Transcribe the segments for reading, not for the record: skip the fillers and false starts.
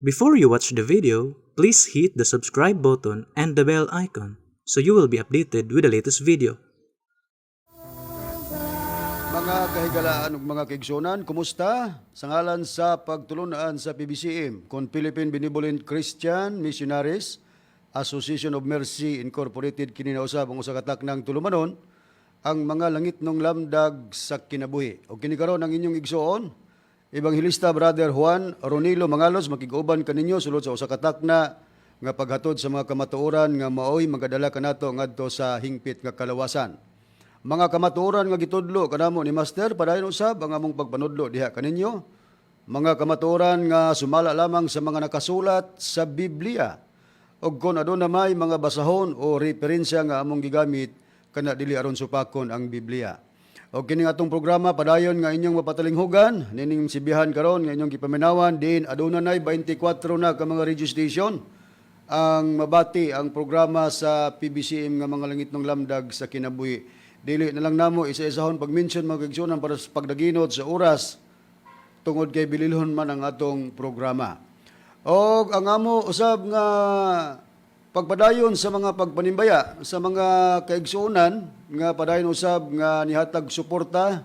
Before you watch the video, please hit the subscribe button and the bell icon so you will be updated with the latest video. Mga kahigalaan ug mga kaigsunan, kumusta? Sa ngalan sa pagtulunan sa PBCM, kon Philippine Benevolent Christian Missionaries Association of Mercy Incorporated, kini na usab ang usa ka taknang tulumanon, ang mga langitnong lamdag sa kinabuhi. Og kini karon ang inyong igsoon, Ebanghelista Brother Juan Ronilo Mangalos, makig-uban kaninyo sulod sa usa ka takna nga paghatod sa mga kamatuoran nga maoy magadala kanato ngadto sa hingpit nga kalawasan. Mga kamatuoran nga gitudlo kanamo ni Master, padayon usab ang among pagpanudlo diha kaninyo. Mga kamatuoran nga sumala lamang sa mga nakasulat sa Biblia. Og kon aduna may mga basahon o referensya nga among gigamit, kana dili aron supakon ang Biblia. Og kini atong programa padayon nga inyong mapatalinghugan nining sibihan karon nga inyong gipaminawan, din aduna nay 24 na ka mga radio station ang mabati ang programa sa PBCM nga mga langitnong lamdag sa kinabuhi. Dili na lang namo isa-isahon pag-mention, mga kaigsuonan, para sa pagdaginot sa oras tungod kay bililhon man ang atong programa. Og ang amo usab nga pagpadayon sa mga pagpanimbaya sa mga kaigsuonan nga padayon usab nga nihatag suporta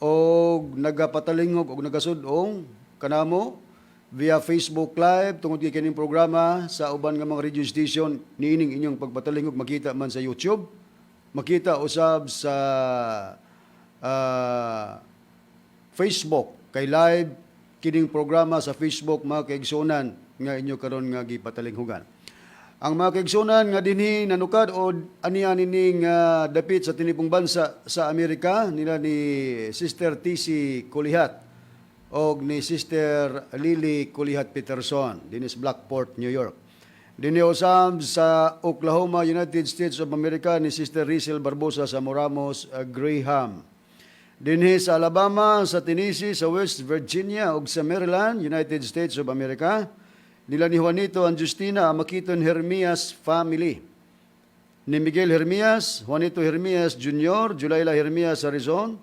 og nagapatalingog og nagasud-ong kanamo via Facebook Live, tungod kay kining programa sa uban nga mga radio station niining inyong pagpatalingog makita man sa YouTube, makita usab sa Facebook, kay live kining programa sa Facebook, mga kaigsuonan, nga inyo karon nga gipatalinghugan. Ang mga kaigsuonan nga dinhi nanukad o aniya nining dapit sa tinibong bansa sa Amerika nila ni Sister TC Kulihat og ni Sister Lily Kulihat Peterson dinhi sa Blackport, New York. Dinhi usab sa Oklahoma, United States of America, ni Sister Rizel Barbosa sa Moramos Graham. Dinhi sa Alabama, sa Tennessee, sa West Virginia ug sa Maryland, United States of America, nila ni Juanito and Justina Makiton Hermias family. Ni Miguel Hermias, Juanito Hermias Jr., Julayla Hermias Arizon,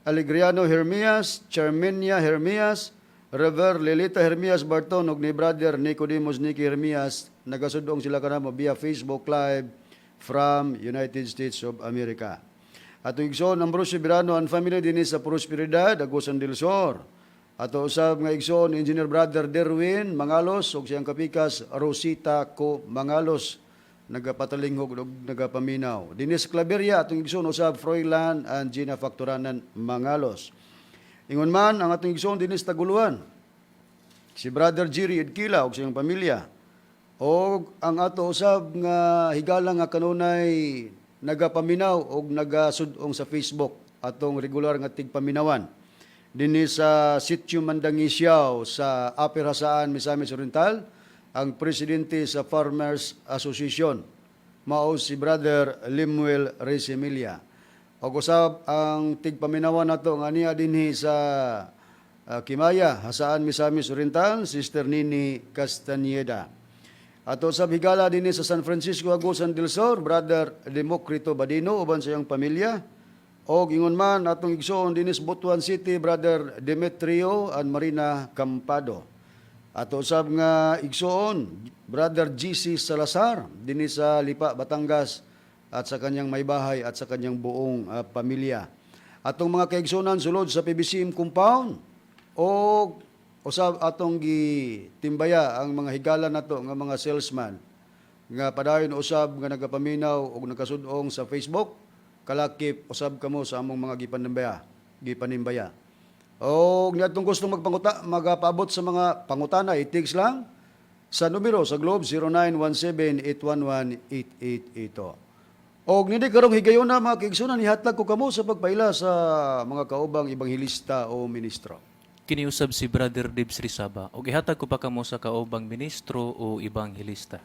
Alegriano Hermias, Charmenia Hermias, Rever Lilita Hermias Barton ug ni Brother Nicodemus Nicky Hermias, nagasudong sila kanamo via Facebook Live from United States of America. Atong igsoon Ambrosio Birano and family dinhi sa Prosperidad, Agusan del Sur. Ato usab nga igsoon Engineer Brother Derwin Mangalos ug siyang kapikas Rosita Co Mangalos, nagapatalinghog ug nagapaminaw. Dinhi sa Claveria, atong igsoon usab Froilan and Gina Factoranan Mangalos. Ingon man ang atong igsoon dinhi sa Taguluan, si Brother Jerry Edkila ug siyang pamilya. Og ang ato usab nga higala nga kanunay nagapaminaw og nagasud-ong sa Facebook, atong regular nga tigpaminawan dinhi sa Sitio Mandangisiao sa Upper Jasaan, Misamis Oriental, ang presidente sa Farmers Association, mao si Brother Lemuel Resemilia. Og usab ang tigpaminawan nato nga niya dinhi sa Kimaya, Jasaan, Misamis Oriental, Sister Nini Castañeda. Ato sa higala dinhi sa San Francisco, Agusan del Sur, Brother Democrito Badino uban sa iyang pamilya. Og ingon man atong igsoon dinhi sa Butuan City, Brother Demetrio and Marina Campado. Ato usab nga igsoon, Brother GC Salazar dinhi sa Lipa, Batangas, at sa kanyang may bahay at sa kanyang buong pamilya. Atong mga kaigsunan sulod sa PBCM compound o usab atong gitimbaya ang mga higala nato nga mga salesman nga padayon usab nga nagapaminaw og nagasud-ong sa Facebook, kalakip usab kamo sa among mga gipanimbaya. Og niadtong gustong magpanguta, magapaabot sa mga pangutana, i-text lang sa numero sa Globe 0917-811-8882. Og nini karong higayona, mga kaigsunan, ihatag ko kamo sa pagpaila sa mga kaubang ebanghelista o ministro. Kiniusab si Brother Dibs Rizaba ug ihatag ko pa kamo sa kaubang ministro o ebanghelista.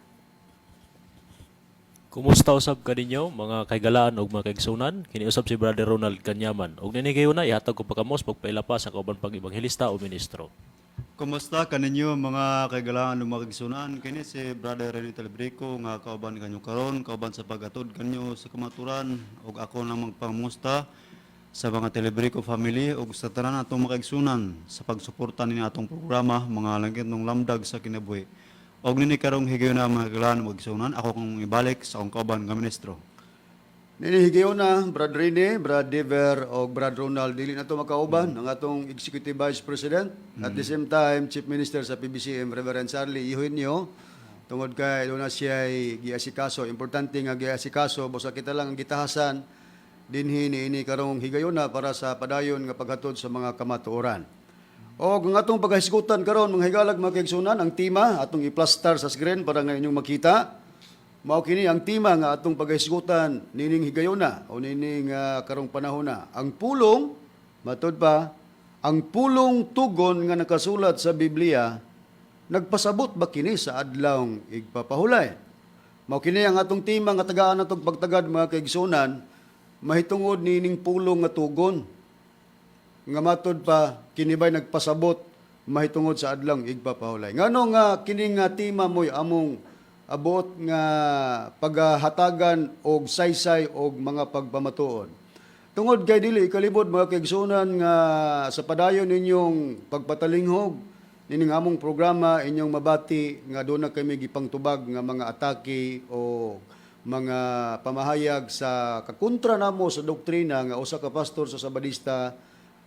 Kumusta usab kaninyo, mga kahigalaan ug mga kaigsunan? Kini usab si Brother Ronald Kanyaman. Ug nini kayo na ihatag ko pa kamo sa pagpaila pa sa kauban pang ebanghelista o ministro. Kumusta kaninyo, mga kaigalaan ug mga kaigsunan? Kini si Brother Rene Talbrico nga kauban kanyo karon, kauban sa paghatod kanyo sa kamaturan, ug ako nang magpangamusta Sa mga Telebrico family ug sa tanan atong mga kaigsunan sa pagsuporta nini atong programa, mga langit ng lamdag sa kinabuhi. Og nini karong higayuna, mga kaigalaan ug mga kaigsunan, ako kong ibalik sa akong kauban nga ministro. Nini higayuna, Brad Rene, Brad Dever o Brad Ronald, dili na to makauban ang atong Executive Vice President at the same time Chief Minister sa PBCM, Reverend Charlie Eugenio, tungod kay doon na siya giasikaso, importante nga giasikaso, busa kita lang ang gitahasan dinhi niini karong higayuna para sa padayon nga paghatod sa mga kamatuoran. O ang atong paghahisgutan karon, mga higalag, mga kaigsunan, ang tema atong i-plaster sa screen para nga inyong makita. Mao kini ang tema nga atong paghahisgutan nining higayuna o nining karong panahon na. Ang pulong, matud pa, ang pulong tugon nga nakasulat sa Biblia, nagpasabot ba kini sa adlawng igpapahulay? Mao kini ang atong tema nga tagaan natong pagtagad, mga kaigsunan, mahitungod nining pulong nga tugon nga matod pa kini bay nagpasabot mahitungod sa adlawng igpapahulay. Ngano nga kini nga tema mo'y among abot nga paghatagan og saysay og mga pagpamatuod? Tungod kay dili ikalibot, mga kaigsunan, nga sa padayon ninyong pagpatalinghog nining among programa, inyong mabati nga doon na kami gipangtubag nga mga atake o mga pamahayag sa kakontra namo sa doktrina nga usa ka pastor sa Sabadista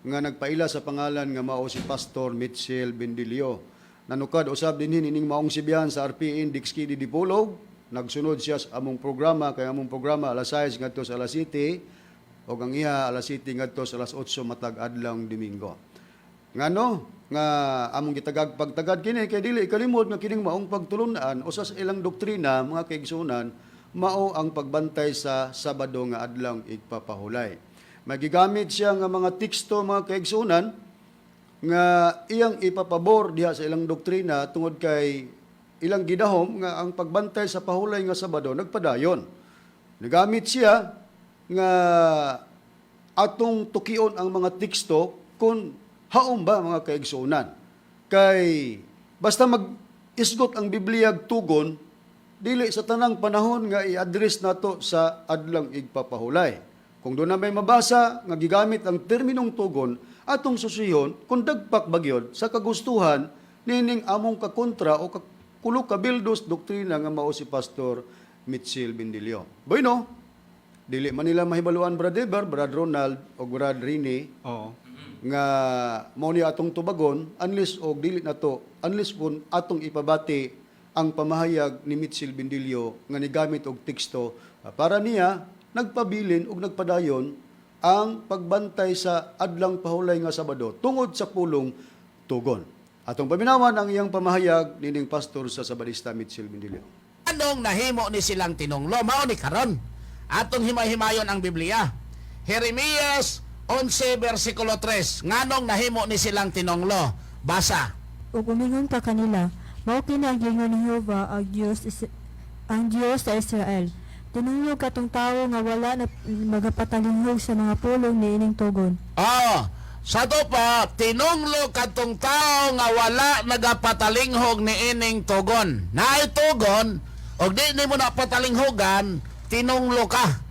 nga nagpaila sa pangalan nga mao si Pastor Mitchell Bendilio. Nanukad usab dinhi nining maong Sibiyan sa RPN Dixki Dipolog. Nagsunod siya sa among programa kay among programa alas 6 ngadto sa alas 7 ug ang iya alas 7 ngadto sa alas 8 matag adlawng Domingo. Ngano nga among gitagag pagtagad kini? Kay dili ikalimod nga kining maong pagtulun-an, usa sa ilang doktrina, mga kaigsunan, mao ang pagbantay sa Sabado nga adlawng igpapahulay. Magigamit siya nga mga teksto, mga kaigsunan, nga iyang ipapabor diha sa ilang doktrina tungod kay ilang gidahom nga ang pagbantay sa pahulay nga Sabado nagpadayon. Nagamit siya nga atong tukion ang mga teksto kung haom ba, mga kaigsuonan. Kay basta mag-isgot ang Biblia tugon, dili sa tanang panahon nga i-address nato sa adlang igpapahulay. Kung doon na may mabasa nga gigamit ang terminong tugon, atong susihon kung dagpak bagyod sa kagustuhan nining among kakontra o kakulo kabildos doktrina nga mao si Pastor Mitchell Bendilio. Bueno, dili man nila mahibaluan, Brad Eber, Brad Ronald o Brad Rini, nga mao ni atong tubagon unless og dili nato, unless kung atong ipabati ang pamahayag ni Mitchell Bendilio nga nigamit og teksto para niya nagpabilin og nagpadayon ang pagbantay sa adlang pahulay nga Sabado tungod sa pulong tugon. Atong paminawan ang iyang pamahayag nining pastor sa Sabadista Mitchell Bendilio. Anong nahimo ni silang tinunglo? Mao ni karon. Atong himay-himayon ang Biblia. Jeremias 11 versikulo 3. Nganong nahimo ni silang tinunglo? Basa. Ug umingon ka kanila, mao kini ang giingon ni Jehova ang Dios ang Dios sa Israel. Tinunglog katong tawo nga wala na magapatalinghog sa mga pulong niining tugon. Oh, sa to pa, tinunglo kadtong tao nga wala nagapatalinghog ni ining tugon. Naay tugon, og di nimo na patalinghogan, tinunglo ka.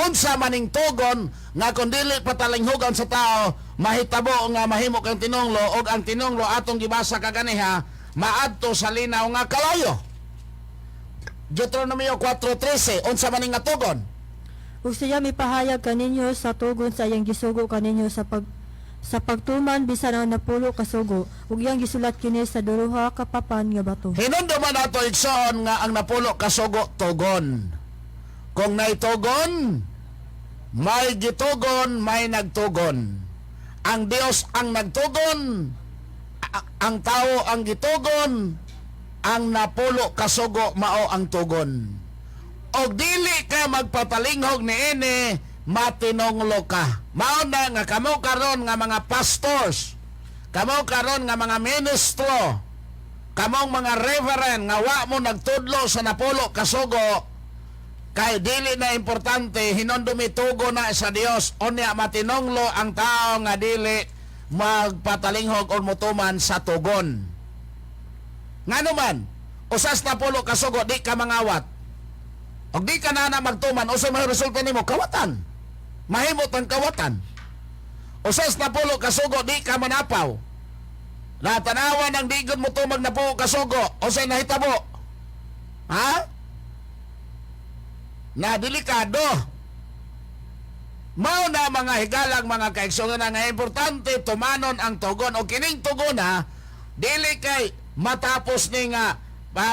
Unsa maning tugon nga kung dili patalinghogan sa tao, mahitabo nga mahimo kang tinunglo, og ang tinunglo atong gibasa kaganiha maadto sa linaw nga kalayo. Deuteronomio 4:13, unsa maning nga tugon? Ug siya mipahayag kaninyo sa tugon sa iyang gisugo kaninyo sa pagtuman bisan ang 10 ka sugo, ug iyang gisulat kini sa duha ka papan nga bato. Hinundo man nato, igsoon, nga ang 10 ka sugo tugon. Kung naitugon, may gitugon, may nagtugon. Ang Dios ang nagtugon, ang tao ang gitugon, ang 10 ka sugo mao ang tugon. Og dili ka magpatalinghog niini, matinonglo ka. Mao na nga kamo karon nga mga pastors, kamo karon nga mga ministro, kamong mga reverend nga wa mo nagtudlo sa 10 ka sugo, kay dili na importante, hinumdumi tugo na sa Dios. Unya matinonglo ang tao nga dili magpatalinghog o mutuman sa tugon. Ngano man, usas 10 ka sugo di ka mangawat. Og di ka na magtuman, usa may resulta nimo? Kawatan. Mahimot ang kawatan. Usas napulo kasugo, di ka manapaw. Natanawan ang digod mo tumag napulo kasugo. Unsay nahitabo? Ha? Na delikado. Mao na, mga higalang mga kaigsuonan, nga importante tumanon ang tugon o kining tugon ha, dili kay matapos ni nga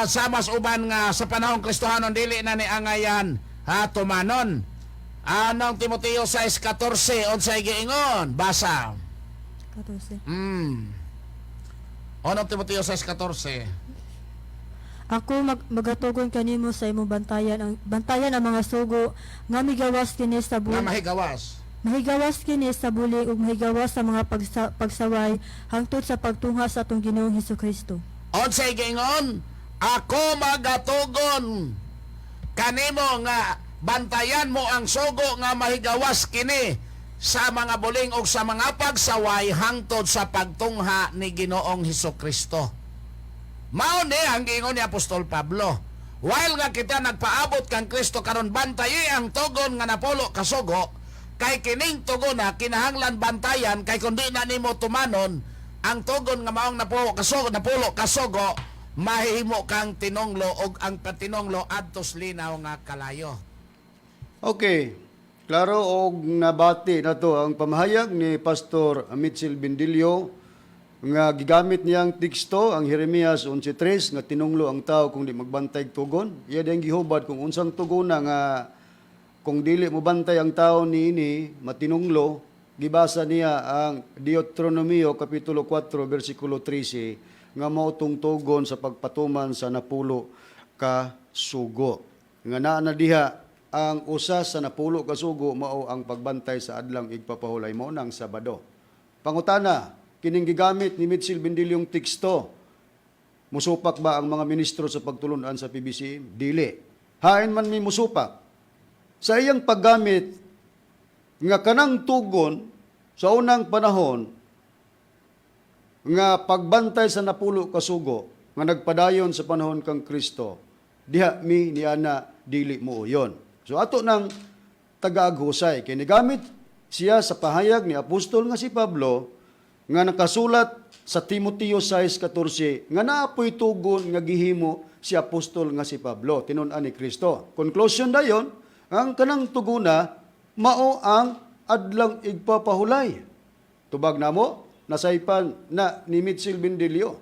sama sa uban nga sa panahong Kristohanon dili na ni angayan ha tumanon. Anong Timoteo 6:14, unsay giingon? Basa. 14. Anong Timoteo 6:14? Ako magatugon kanimo sa imong bantayan ang mga sugo nga migawas kini sa Nga bulig. mahigawas. Mahigawas kini sa bulig ug mahigawas sa mga pagsaway hangtod sa pagtungha sa atong Ginoong Hesukristo. Unsay giingon? Ako magatugon kanimo nga bantayan mo ang sugo nga mahigawas kini sa mga buling ug sa mga pagsaway hangtod sa pagtungha ni Ginoong Hesukristo. Mao ni ang giingon ni Apostol Pablo. While nga kita nagpaabot kang Kristo karon, bantayi ang tugon nga napulo kasugo, kay kining tugon na kinahanglan bantayan, kay kun di na nimo tumanon ang tugon nga maong napulo kasugo, mahimo kang tinonglo og ang patinonglo adtos linaw nga kalayo. Okay. Klaro og nabati na to ang pamahayag ni Pastor Mitchell Bindilio nga gigamit niyang teksto ang Jeremias 11:3 nga tinunglo ang tao kung di magbantay og tugon. Iya diyang gihubad kung unsang tugon na nga kung dili mobantay ang tao niini matinunglo. Gibasa niya ang Deuteronomio kapitulo 4 bersikulo 13 nga mao tong tugon sa pagpatuman sa napulo ka sugo. Nga naa na diha ang usa sa napulo ka sugo, mao ang pagbantay sa adlang igpapahulay, mao nang Sabado. Pangutana, kining gigamit ni Mitchell Bendilyong teksto, musupak ba ang mga ministro sa pagtulunan sa PBC? Dili. Hain man mi musupak sa iyang paggamit nga kanang tugon sa unang panahon nga pagbantay sa napulo kasugo nga nagpadayon sa panahon kang Kristo, diha mi niana dili mo uyon. So ato nang tagaaghusay kay nigamit siya sa pahayag ni apostol nga si Pablo nga nakasulat sa Timoteo 6:14 nga naapoy tugon nga gihimo si apostol nga si Pablo, tinun-an ni Kristo. Conclusion dayon, ang kanang tuguna mao ang adlang igpapahulay. Tubag namo, nasaypan na ni Mitchell Bendilio.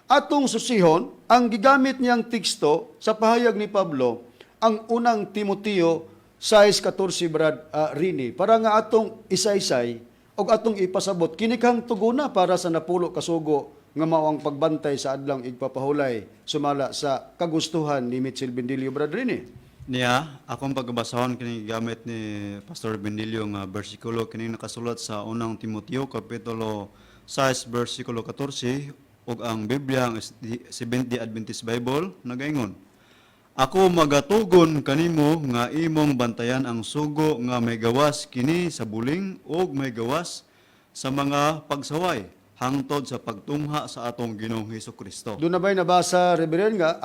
Atong susihon, ang gigamit niyang teksto sa pahayag ni Pablo, ang unang Timoteo 6:14, Brad Rini, para nga atong isaysay og atong ipasabot kinikang tuguna para sa napulo kasugo nga mao ang pagbantay sa adlang igpapahulay sumala sa kagustuhan ni Mitchell Bendilio, Brad Rini. Niya, akong pagbasahon kini gamit ni Pastor Benilio nga bersikulo, kini nakasulat sa unang Timoteo kapitulo 6 bersikulo 14 ug ang Biblia, ang Seventh-day Adventist Bible, nagaingon: "Ako magatugon kanimo nga imong bantayan ang sugo nga may gawas kini sa buling ug may gawas sa mga pagsaway hangtod sa pagtungha sa atong Ginoong Hesus Kristo." Doon na ba'y nabasa, Reverend, nga,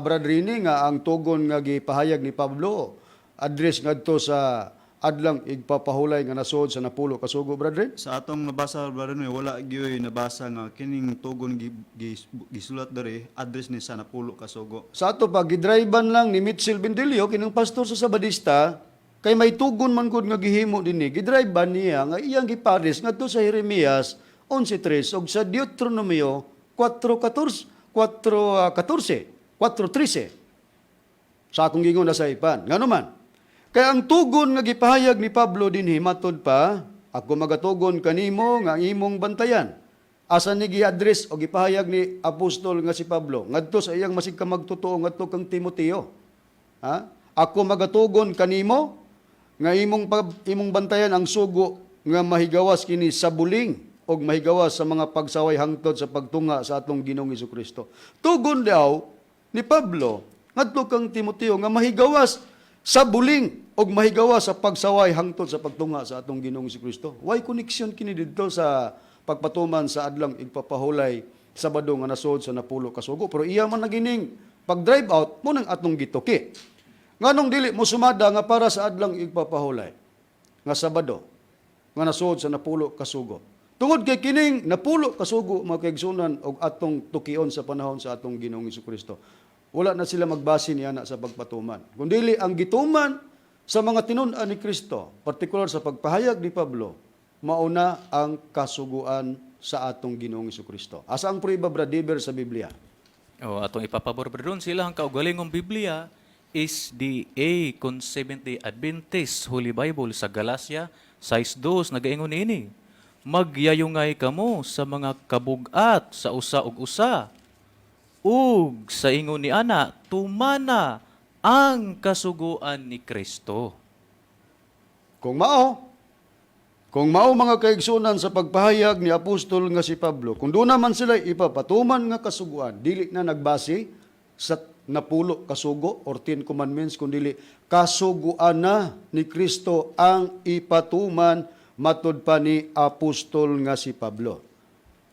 Brad Rini, nga ang tugon nga gipahayag ni Pablo, address ngadto sa adlang igpapahulay nga nasod sa napulo kasugo, Brad Rin? Sa atong nabasa, brother Noy, wala gyoy nabasa nga kining tugon gisulat diri address ni sa napulo ka sugo. Sa ato pa, gidriban lang ni Mitchell Bendilio, kinang pastor sa Sabadista, kay may tugon man gud nga gihimo dinhi, gidriban niya nga iyang gipares ngadto sa Jeremias 11:3 ug sa Deuteronomio 4:14, 4:14, 4:13. Sa akong gingon na sa ipan. Ngano man? Kaya ang tugon nga gipahayag ni Pablo dinhi, matud pa, "Ako magatugon kanimo nga imong bantayan." Asa ni gi-address o gipahayag ni apostol nga si Pablo? Ngadto sa iyang masig ka magtotoo ngadto kang Timoteo. Ha? "Ako magatugon kanimo nga imong bantayan ang sugo nga mahigawas kini sa buling og mahigawas sa mga pagsaway hangtod sa pagtunga sa atong Ginoong Kristo." Tugon daw ni Pablo ngadto kang Timoteo nga mahigawas sa buling og mahigawas sa pagsaway hangtod sa pagtunga sa atong Ginoong Kristo. Why connection kini didto sa pagpatuman sa adlang igpapahulay, Sabado, nga nasod sa napulo kasugo? Pero iya man nagining pag drive out mo nang atong gituki. Nganong dili mo sumada nga para sa adlang igpapahulay? nga Sabado nga nasuod sa napulo kasugo. Tungod kay kining napulo kasugo, mga kaigsunan, og atong tukion sa panahon sa atong Ginoong Kristo, wala na sila magbase niana sa pagpatuman. Kung dili ang gituman sa mga tinun-an ni Kristo, partikular sa pagpahayag ni Pablo, mauna ang kasuguan sa atong Ginoong Kristo. Asa ang prueba, Brad Dever, sa Biblia? O, atong ipapabor doon sila ang kaugalingong Biblia SDA kon Seventh-day Adventist Holy Bible sa Galacia 6:2 nagaingon niini: "Magyayungay kamo sa mga kabugat sa usa ug usa ug sa ingon ni ana tumana ang kasuguan ni Kristo." Kung mao, mga kaigsunan, sa pagpahayag ni apostol nga si Pablo, kung doon naman sila ipapatuman nga kasuguan, dili na nagbase sa napulo kasugo or 10 Commandments, kundi kasuguan na ni Kristo ang ipatuman matud pa ni apostol nga si Pablo.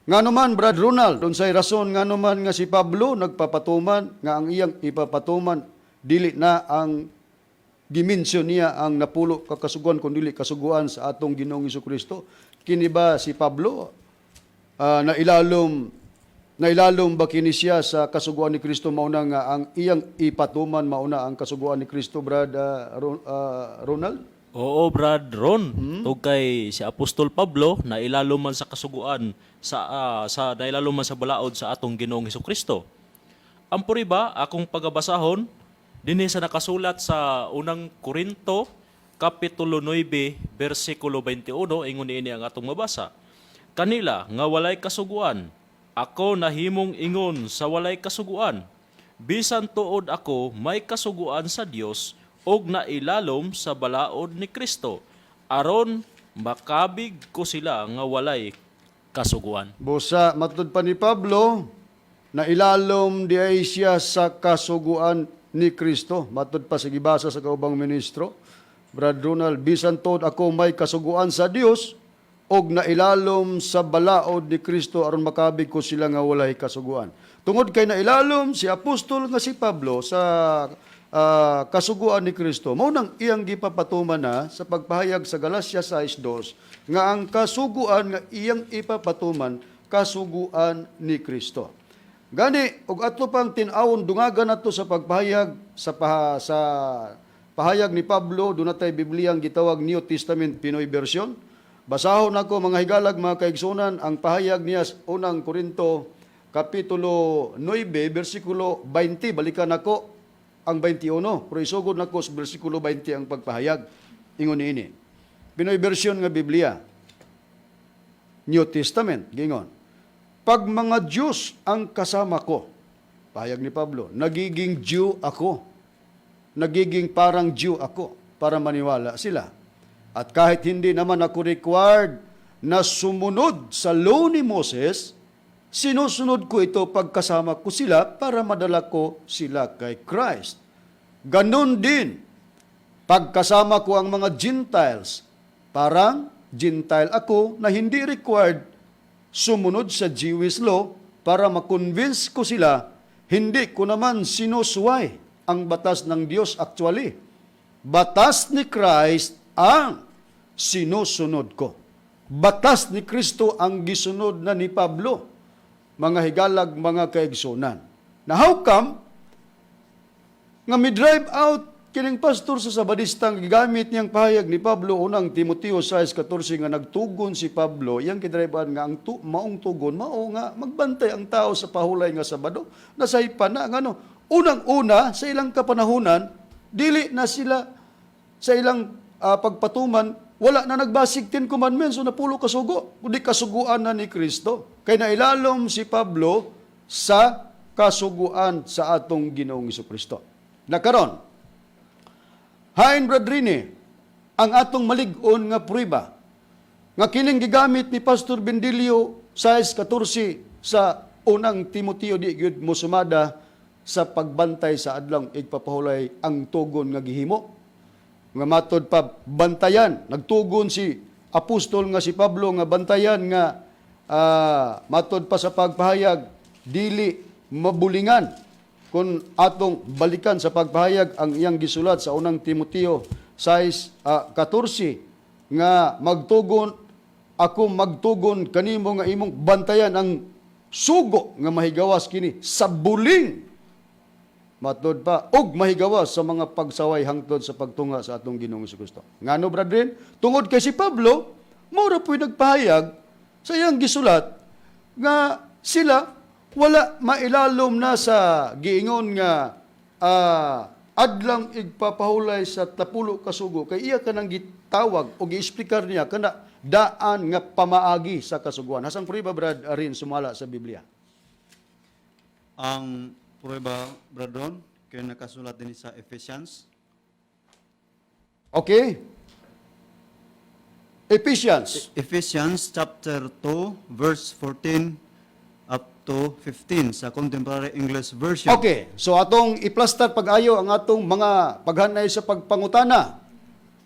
Ngano man, Brad Ronald, unsay rason ngano man nga si Pablo nagpapatuman nga ang iyang ipapatuman dili na ang gimensyon niya ang napulo ka kasuguan kundi kasuguan sa atong Ginoong Kristo? Kini ba si Pablo na ilalom ba kini siya sa kasuguan ni Kristo, mauna nga ang iyang ipatuman mauna ang kasuguan ni Kristo, Brad Ronald? Oo, Brad Ron. Tug kay si Apostol Pablo na ilalom man sa kasuguan sa nailalom man sa balaod sa atong Ginoong Hesukristo. Ang puriba akong pagabasahon dinhi sa nakasulat sa Unang Korinto kapitulo 9 bersikulo 21, ingon niini ang atong mabasa: "Kanila nga walay kasuguan ako nahimong ingon sa walay kasuguan, bisan tuod ako may kasuguan sa Dios og nailalom sa balaod ni Kristo, aron makabig ko sila nga walay kasuguan." Busa, matud pa ni Pablo, na ilalom di ay siya sa kasuguan ni Kristo. Matud pa sa gibasa sa kaubang ministro, Brad Ronald, bisan tuod ako may kasuguan sa Dios, og nailalom sa balaod ni Kristo aron makabig ko sila nga walay kasuguan. Tungod kay nailalom si apostol nga si Pablo sa kasuguan ni Kristo, mao nang iyang gipapatuman na sa pagpahayag sa Galacia 6:2 nga ang kasuguan nga iyang ipapatuman kasuguan ni Kristo. Gani og ato pang tin-awon, dungagan nato sa pagpahayag sa pahayag ni Pablo, duna tay Bibliang gitawag New Testament Pinoy Version. Basahon nako, mga higalag, mga kaigsunan, ang pahayag niya sa Unang Korinto kapitulo 9 bersikulo 20. Balikan nako ang 21 pero isugod nako sa bersikulo 20 ang pagpahayag. Ingon niini. Pinoy Version nga Biblia. New Testament, gingon: "Pag mga Diyos ang kasama ko," pahayag ni Pablo, "nagiging Jew ako. Nagiging parang Jew ako para maniwala sila. At kahit hindi naman ako required na sumunod sa law ni Moses, sinusunod ko ito pagkasama ko sila para madala ko sila kay Christ. Ganon din, pagkasama ko ang mga Gentiles, parang Gentile ako na hindi required sumunod sa Jewish law para makonvince ko sila. Hindi ko naman sinusuway ang batas ng Diyos actually. Batas ni Christ ang sinusunod ko." Batas ni Kristo ang gisunod na ni Pablo, mga higalag, mga kaigsunan. Na how come nga mi-drive out kining pastor sa Sabadistang gigamit niyang pahayag ni Pablo, Unang Timoteo 6:14, nga nagtugon si Pablo, iyang gidrive nga ang maong tugon mao nga magbantay ang tao sa pahulay nga Sabado? Nasaypan na ngano unang-una sa ilang kapanahunan dili na sila sa ilang pagpatuman, wala na nagbasig 10 Commandments o napulo kasugo kundi kasuguan na ni Kristo kay nailalom si Pablo sa kasuguan sa atong Ginoong Kristo. Nakaron, hain, Brad Rini, ang atong malig-on nga prueba nga kining gigamit ni Pastor Bendilio 6:14 sa Unang Timoteo di gyud mosumada sa pagbantay sa adlaw igpapahulay ang tugon nga gihimo. Nga matod pa bantayan, nagtugon si apostol nga si Pablo nga bantayan nga matod pa sa pagpahayag dili mabulingan kung atong balikan sa pagpahayag ang iyang gisulat sa Unang Timoteo 6:14. Nga magtugon ako, magtugon kanimo nga imong bantayan ang sugo nga mahigawas kini sa buling, matod pa, og mahigawas sa mga pagsaway hangtod sa pagtunga sa atong Ginoong Kristo. Ngano, brethren? Tungod kay si Pablo mao po'y nagpahayag sa iyang gisulat nga sila wala mailalom na sa giingon nga adlang igpapahulay sa 10 kasugo, kay iya kanang gitawag o giexplikar niya kana daan nga pamaagi sa kasuguan. Hasang prueba, Brad Arin, sumala sa Biblia? Ang prueba, Brad Ron, kay nakasulat din sa Ephesians. Okay? Ephesians. Ephesians chapter 2 verse 14 up to 15 sa Contemporary English Version. Okay, so atong iplastar pag-ayo ang atong mga paghanay sa pagpangutana.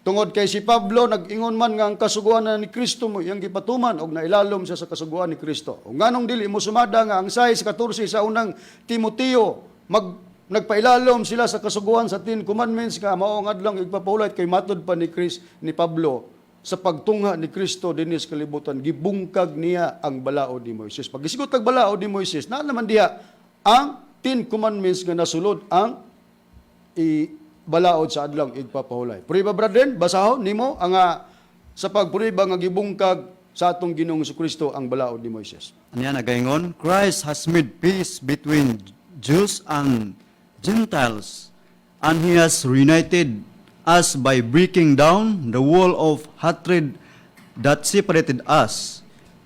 Tungod kay si Pablo nag-ingon man nga ang kasuguan na ni Kristo mo iyang gipatuman og nailalom siya sa kasuguan ni Kristo. Ug nganong dili mo sumada nga ang 6:14 sa Unang Timoteo nagpailalom sila sa kasuguan sa Ten Commandments nga mao ang adlang igpapahulay, kay matud pa ni Chris ni Pablo, sa pagtungha ni Kristo dinhi sa kalibutan, gibungkag niya ang balaod ni Moises. Pag gisgot ang balaod ni Moises, naa naman diha ang Ten Commandments nga nasulod ang i balaod sa adlang igpapahulay. Prueba, brethren, basahon nimo ang sa pagprueba nga gibungkag sa atong Ginoong Kristo ang balaod ni Moises. Anya nagaingon, "Christ has made peace between Jews and Gentiles, and he has reunited us by breaking down the wall of hatred that separated us.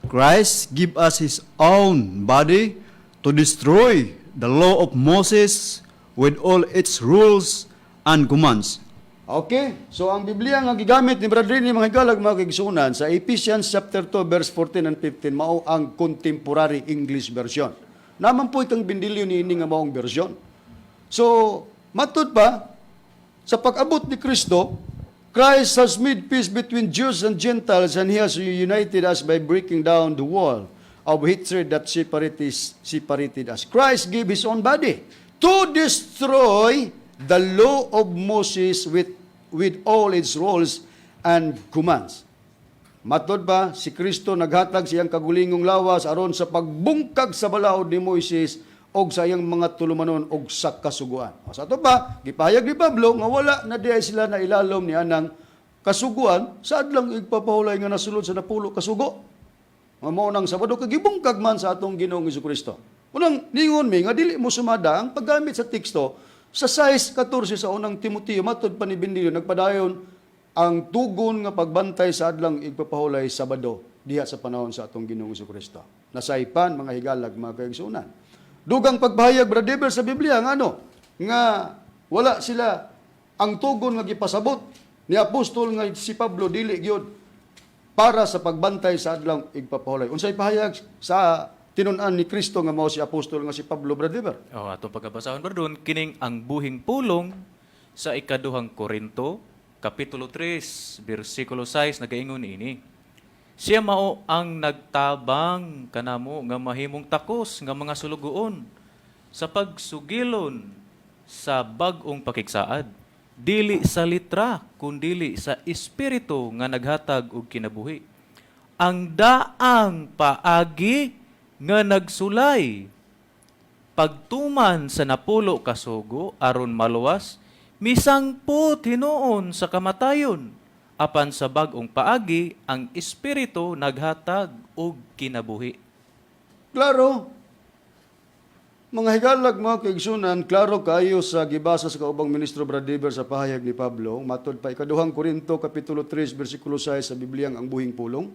Christ gave us his own body to destroy the law of Moses with all its rules and commands." Okay? So ang Biblia nga gigamit ni Brother ni, mga higalag, mga kaigsuonan, sa Ephesians chapter 2 verse 14 and 15 mao ang Contemporary English Version. Naman po itong bindilyo ni ini nga maong version. So, matud pa sa pag-abot ni Kristo, "Christ has made peace between Jews and Gentiles, and He has united us by breaking down the wall of hatred that separated us. Christ gave His own body to destroy the law of Moses with all its rules and commands." Matod ba, si Kristo naghatag siyang kagulingong lawas aron sa pagbungkag sa balaod ni Moises og sa iyang mga tulumanon og sa kasuguan. O sa ato pa, gipahayag ni Pablo nga wala na diay sila na ilalom ni anang kasuguan sa adlang igpapahulay nga nasulod sa 10 kasugo. Nga mao nang Sabado kagibungkag man sa atong Ginoong Kristo. Unang ningon mi nga dili mo sumada ang paggamit sa teksto sa 6:14 sa Unang Timoteo, matod pa ni Bendilio, nagpadayon ang tugon nga pagbantay sa adlang igpapahulay, Sabado, diha sa panahon sa atong Ginoong Kristo. Nasaypan, mga higalag, mga kaigsuonan. Dugang pagpahayag, Brother, sa Biblia nga ano nga wala sila, ang tugon nga gipasabot ni apostol nga si Pablo dili gyud para sa pagbantay sa adlang igpapahulay. Unsay pahayag sa tinun-an ni Kristo nga mao si apostol nga si Pablo, Brother? O, atong pagkabasahon, Brad, kining ang buhing pulong sa Ikaduhang Korinto, Kapitulo 3, versikulo 6, nagaingon ini. "Siya mao ang nagtabang kanamo nga mahimong takos nga mga sulugoon sa pagsugilon sa bag-ong pakigsaad. Dili sa litra, kundili sa espiritu nga naghatag og kinabuhi. Ang daang paagi nga nagsulay pagtuman sa 10 kasugo aron maluwas, misangpot hinuon sa kamatayon. Apan sa bag-ong paagi, ang espiritu naghatag og kinabuhi." Klaro. Mga higalag, mga kaigsuonan, klaro kayo sa gibasa sa kaubang ministro Bradiver sa pahayag ni Pablo, matod pa Ikaduhang Korinto kapitulo 3 bersikulo 6 sa Bibliang Ang Buhing Pulong.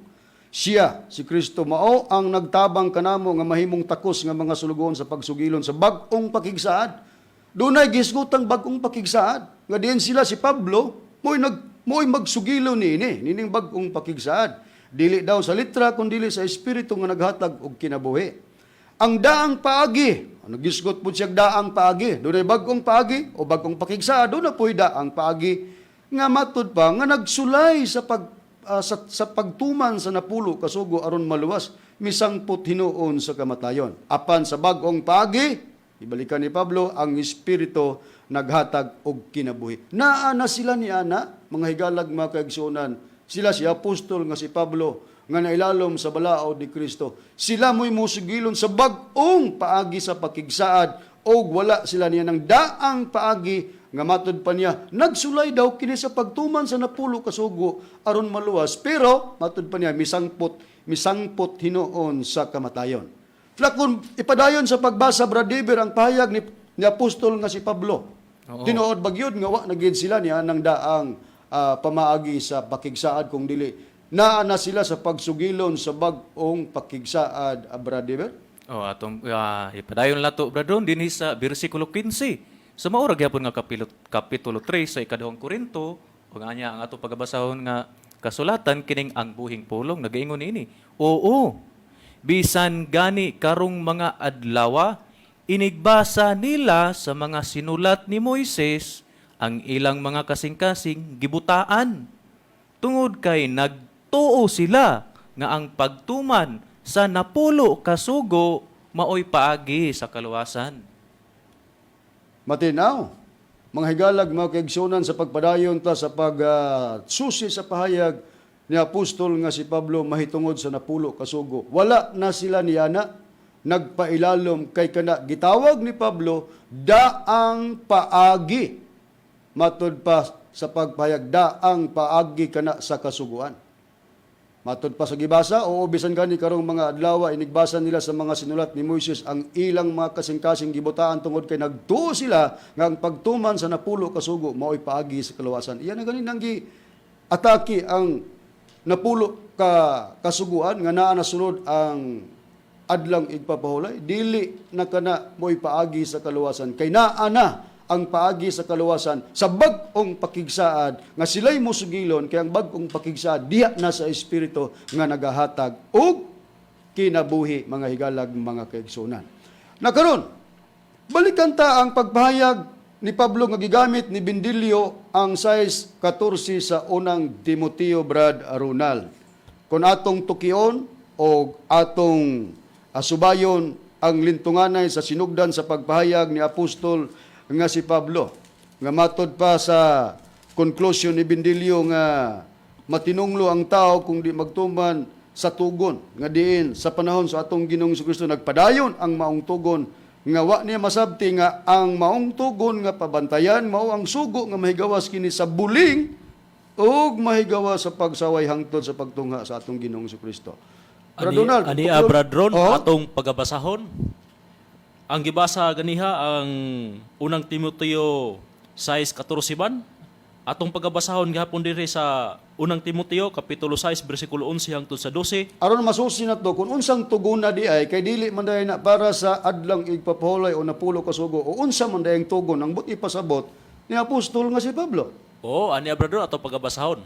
Siya, si Kristo, mao ang nagtabang kanamo nga mahimong takos nga mga sulugoon sa pagsugilon sa bag-ong pakigsaad. Dunay gisgutang bag-ong pakigsaad. Nga diin sila si Pablo, mo'y magsugilo niini, nining bag-ong pakigsaad. Dili daw sa litra, kundi sa espiritu nga naghatag og kinabuhi. Ang daang paagi, nagisgot po siya daang paagi. Dunay bag-ong paagi o bag-ong pakigsaad, doon na po'y daang paagi nga matud pa nga nagsulay sa pagtuman sa 10 kasugo aron maluwas, misangpot hinuon sa kamatayon. Apan sa bag-ong paagi, ibalikan ni Pablo, ang espiritu naghatag og kinabuhi. Naa na sila ni ana, mga higalag, mga kaigsuonan. Sila si apostol nga si Pablo nga nailalom sa balaod ni Kristo. Sila mo'y musugilon sa bag-ong paagi sa pakigsaad og wala sila niya ng daang paagi nga matud pa niya nagsulay daw kini sa pagtuman sa napulo ka sugo aron maluwas, pero matud pa niya misangpot misangpot hinuon sa kamatayon. Flakon ipadayon sa pagbasa, Brad Dever, ang pahayag ni apostol nga si Pablo. Oo. Tinuod ba gyud nga wa na gyud sila niya ng daang pamaagi sa pakigsaad kung dili naa na sila sa pagsugilon sa bag-ong pakigsaad, Brad Dever? Oh, atong ipadayon lato, Brad Ron, dinhi sa bersikulo 15. Sa maura gyapon nga kapitulo 3 sa ikaduhang Korinto, ug anya ang ato pagabasahon nga kasulatan kining ang buhing pulong nagaingon niini. Oo. Bisan gani karong mga adlawa inigbasa nila sa mga sinulat ni Moises ang ilang mga kasing-kasing gibutaan tungod kay nagtuo sila nga ang pagtuman sa napulo kasugo maoy paagi sa kaluwasan. Matinaw, mga higalag, mga kaigsunan, sa pagpadayon ta sa pag susi sa pahayag ni apostol nga si Pablo mahitungod sa napulo kasugo. Wala na sila niyana nagpailalom kay kana gitawag ni Pablo daang paagi. Matud pa sa pagpahayag, daang paagi kana sa kasuguan. Matud pa sa gibasa, oo, bisan gani karong mga adlaw inigbasa nila sa mga sinulat ni Moises ang ilang mga kasing-kasing gibutaan tungod kay nagtuo sila nga ang pagtuman sa napulo kasugo mao'y paagi sa kaluwasan. Iyan na gani nang gi atake ang napulo ka kasuguan nga naa na sulod ang adlang igpapahulay, dili na kana mo'y paagi sa kaluwasan kay naa na ang paagi sa kaluwasan sa bag-ong pakigsaad nga sila'y musugilon, kay ang bag-ong pakigsaad diha na sa espiritu nga nagahatag og kinabuhi, mga higalag, mga kaigsunan. Na karon, balikan ta ang pagpahayag ni Pablo nga gigamit ni Bindilio ang 6:14 sa unang Timoteo, Brad Ronald. Kung atong tukion o atong asubayon ang lintunganay sa sinugdan sa pagpahayag ni apostol nga si Pablo nga matod pa sa conclusion ni Bindilio nga matinunglo ang tao kung di magtuman sa tugon nga diin sa panahon sa atong Ginoong Kristo nagpadayon ang maong tugon nga wa niya masabti nga ang maong tugon nga pabantayan mao ang sugo nga mahigawas kini sa buling ug mahigawas sa pagsaway hangtod sa pagtungha sa atong Ginoong Kristo. Brad Ani, Donald, ani tukod- Brad Ron, Oo. atong pagabasahon. Ang gibasa ganiha ang unang Timoteo 6:14 ban. Atong pagabasahon gihapon diri sa unang Timoteo kapitulo 6 bersikulo 11 hangtod sa 12. Aron masusi na to kung unsang tugona di ay kay dili man day na para sa adlang igpapahulay o napulo ka sugo o unsa man day ang tugon ang buot ipasabot ni apostol nga si Pablo. Oo, ani Brad Ron, atong pagabasahon.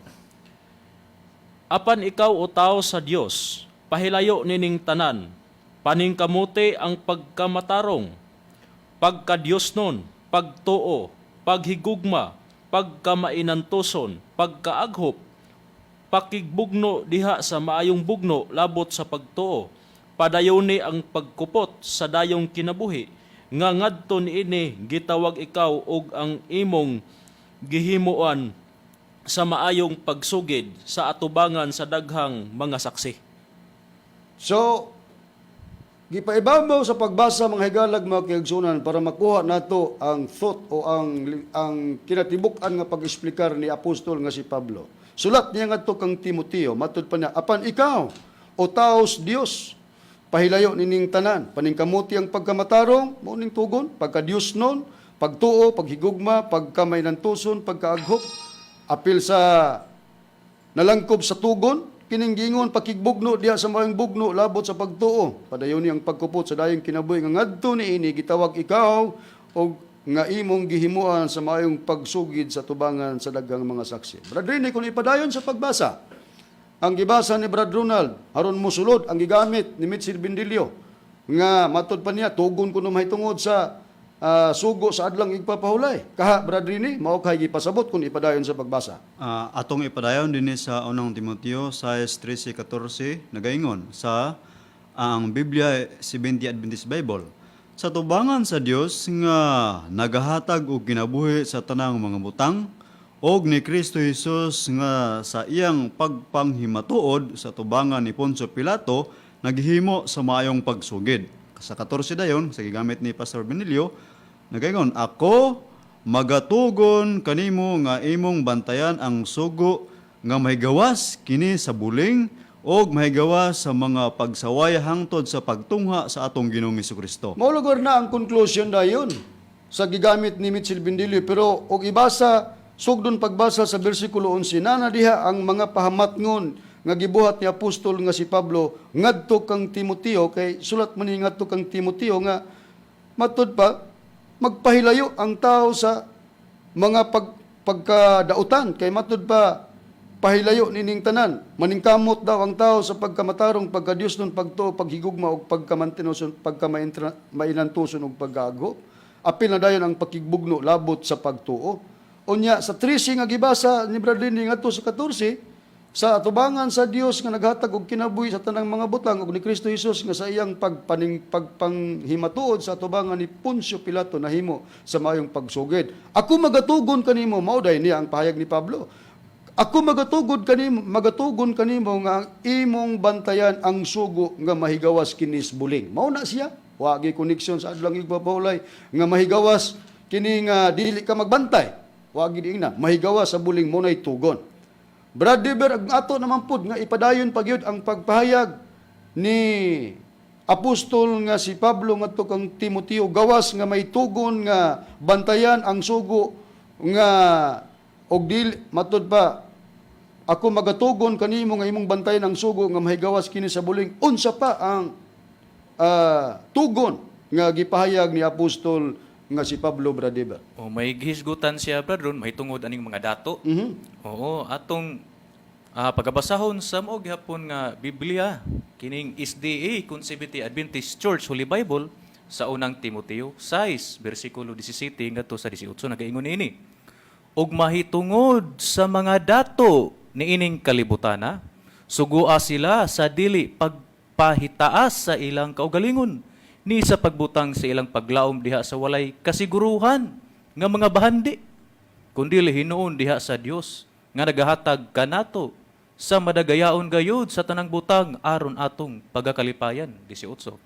Apan ikaw o tao sa Dios, pahilayo nining tanan, paningkamuti ang pagkamatarong, pagkadiyos nun, pagtuo, paghigugma, pagkamainantuson, pagkaaghop, pakigbugno diha sa maayong bugno labot sa pagtuo, padayoni ang pagkupot sa dayong kinabuhi, nga ngadto niini gitawag ikaw og ang imong gihimuan sa maayong pagsugid sa atubangan sa daghang mga saksi. So gipaibabaw sa pagbasa, mga higalag, mga kaigsunan, para makuha nato ang thought o ang kinatibuk-an nga pag-eksplikar ni apostol nga si Pablo. Sulat niya ngadto kang Timoteo, matud pa niya, apan ikaw o taos Dios, pahilayo nining tanan, paningkamuti ang pagkamatarong, mao ning tugon, pagka-Dios nun, pagtuo, paghigugma, pagkamainantuson, pagkaaghop, apil sa nalangkob sa tugon, kining giingon pakigbugno diha sa maayong bugno labot sa pagtuo. Padayon ang pagkupot sa dayong kinabuhi nga ngadto niini gitawag ikaw og nga imong gihimuan sa maayong pagsugid sa tubangan sa daghang mga saksi. Brad Rene, kung ipadayon sa pagbasa, ang gibasa ni Brad Ronald, aron mosulod ang gigamit ni Mitchell Bindilio nga matod pa niya tugon kuno mahitungod sa sugo sa adlang igpapahulay. Kaha Brad Rene, mao kay gipasabot kung ipadayon sa pagbasa. Atong ipadayon dinhi sa unang Timoteo 6:13-14 nagaingon sa ang Biblia Seventh Adventist Bible. Sa tubangan sa Dios nga nagahatag og kinabuhi sa tanang mga butang Og ni Kristo Jesus nga sa iyang pagpanghimatuod sa tubangan ni Poncio Pilato naghimo sa maayong pagsugid. Sa 14 dayon, sa gigamit ni Pastor Benilio, nagaingon, "Ako magatugon kanimo nga imong bantayan ang sugo nga mahigawas kini sa buling og mahigawas sa mga pagsaway hangtod sa pagtungha sa atong Ginoong Kristo." Mao lugar na ang conclusion dayon sa gigamit ni Mitchell Bindilio, pero og ibasa sugdon pagbasa sa bersikulo 11 na diha ang mga pahamatngon nga gibuhat ni apostol nga si Pablo ngadto kang Timoteo, kay sulat man ni ngadto kang Timoteo nga matud pa magpahilayo ang tao sa mga pagkadautan, kay matud pa pahilayo nining tanan, maningkamot daw ang tao sa pagkamatarong, pagka-Dios nun pagtuo, paghigugma ug pagkamantinoson, pagkamainantuson ug pagkaago. Apil na dayon ang pakigbugno labot sa pagtuo. Unya sa 13 nga gibasa ni Brad Lindy ngadto sa 14, sa atubangan sa Dios nga naghatag og kinabuhi sa tanang mga butang ug ni Kristo Hesus nga sa iyang pagpanghimatuod sa atubangan ni Poncio Pilato nahimo sa maayong pagsugid. Ako magatugon kanimo, mao day niya ang pahayag ni Pablo. Ako magatugon kanimo nga ang imong bantayan ang sugo nga mahigawas kinis buling. Mao na siya. Wa gi connection sa adlang igpapahulay nga mahigawas kini nga dili ka magbantay. Wa gid ingna mahigawas sa buling, mo nay tugon. Brad Dever, ang ato naman pud nga ipadayon pagyud ang pagpahayag ni apostol nga si Pablo ngadto kang Timoteo gawas nga may tugon nga bantayan ang sugo nga og dili, matud pa, "Ako magatugon kanimo nga imong bantayan ang sugo nga mahigawas kini sa buling." Unsa pa ang tugon nga gipahayag ni apostol nga si Pablo, Brad Dever? O may gihisgutan siya, Brad Ron, mahitungod aning mga dato. Oo, atong pagabasahon sa mao gihapon nga Biblia kining SDA Conservative Adventist Church Holy Bible sa Unang Timoteo 6 bersikulo 17 ngadto sa 18, nagaingon niini: "Ug mahitungod sa mga dato niining kalibutana, sugua sila sa dili pagpahitaas sa ilang kaugalingon ni sa pagbutang sa ilang paglaom diha sa walay kasiguruhan nga mga bahandi, kundi hinuon diha sa Dios nga nagahatag kanato sa madagayaon gayud sa tanang butang aron atong pagakalipayan." 18.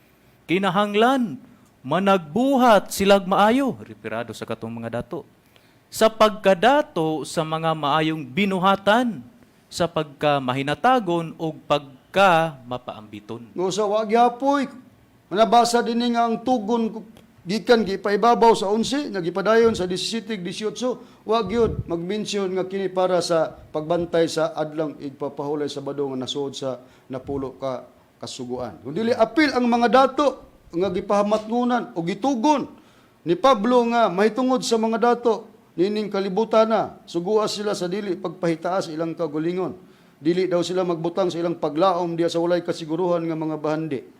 Kinahanglan managbuhat silag maayo, referado sa katong mga dato, sa pagkadato sa mga maayong binuhatan, sa pagka mahinatagon ug pagka mapaambiton. Ngo sa wa gyapoy nabasa dinhi nga ang tugon gikan gipaibabaw sa 11 nga gipadayon sa 17, 18, wa gyud mag-mention nga kini para sa pagbantay sa adlang igpapahulay sa Sabado nga nasuod sa napulo ka kasuguan. Kung dili apil ang mga dato nga gipahamatngunan o gitugon ni Pablo nga mahitungod sa mga dato nining kalibutan na, sugua sila sa dili pagpahitaas ilang kagulingon. Dili daw sila magbutang sa ilang paglaom diha sa walay kasiguruhan nga mga bahandi.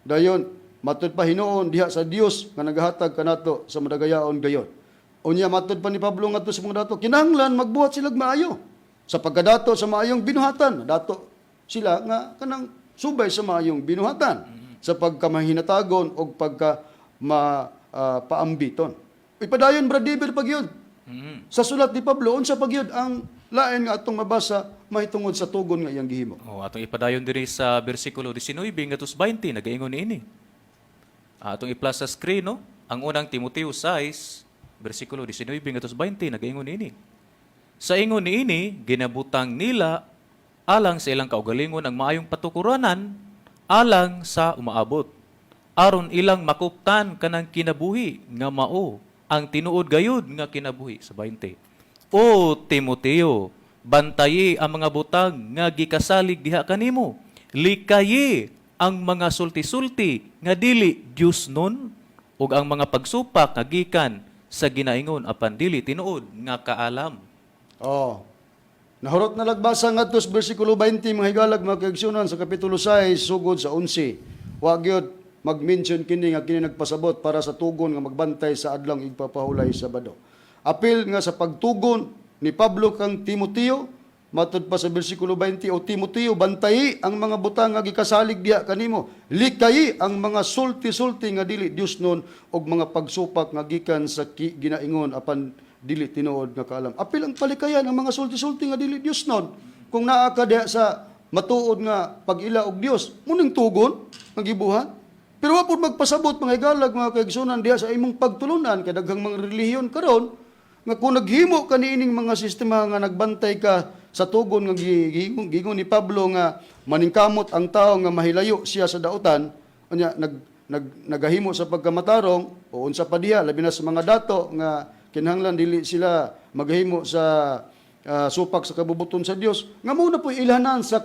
Dayon, matud pa, hinuon diha sa Dios nga nagahatag kanato sa madagayaon gayon. Unya matud pa ni Pablo ngadto sa mga dato, kinahanglan magbuhat sila maayo sa pagkadato sa maayong binuhatan. Dato sila nga kanang subay sa maayong binuhatan sa pagkamahinatagon o pagka paambiton. Ipadayon, Brad David, pag yun. Sa sulat ni Pablo, unsa pag yun ang lain nga atong mabasa mahitungod sa tugon nga iyang gihimo? O atong ipadayon diri sa bersikulo 19 ngadto sa 20, nagaingon niini. Atong i-plus sa screen, no? Ang Unang Timoteo 6 bersikulo 19 ngadto sa 20, nagaingon niini. "Sa ingon niini, ginabutang nila alang sa ilang kaugalingon ang maayong patukuranan alang sa umaabot, aron ilang makuptan kanang kinabuhi nga mao ang tinuod gayud nga kinabuhi." Sa 20. "O Timoteo, bantayi ang mga butang nga gikasalig diha kanimo. Likayi ang mga sulti-sulti nga dili Dios nun ug ang mga pagsupak nga gikan sa ginaingon apan dili tinuod nga kaalam." Oh. Nahurot na lagbasa ngadto sa bersikulo 20, mga higalag, mga kaigsuonan, sa kapitulo 6 sugod sa 11. Wa gyud mag-mention kini nga kini nagpasabot para sa tugon nga magbantay sa adlang igpapahulay sa Sabado. Apil nga sa pagtugon ni Pablo kang Timoteo, matud pa sa bersikulo 20, "O Timoteo, bantayi ang mga butang nga gikasalig diha kanimo. Likayi ang mga sulti-sulti nga dili Dios nun ug mga pagsupak nga gikan sa ginaingon apan dili tinuod nga kaalam. Apil ang palikayan ang mga sulti-sulti nga dili Dios nun. Kung naa ka diha sa matuod nga pag-ila og Dios, muning tugon ang gibuhat. Pero wa pud magpasabot, mga higalag, mga kaigsunan, diha sa imong pagtulunan kay daghang mga relihiyon karon nga kung naghimo ka niining mga sistema nga nagbantay ka sa tugon nga giingon ni Pablo nga maningkamot ang tao nga mahilayo siya sa dautan, unya nag nag nagahimo sa pagkamatarong o unsa pa diha, labi na sa mga dato nga kinahanglan dili sila maghimo sa supak sa kabubuton sa Dios nga mao na po ilhanan sa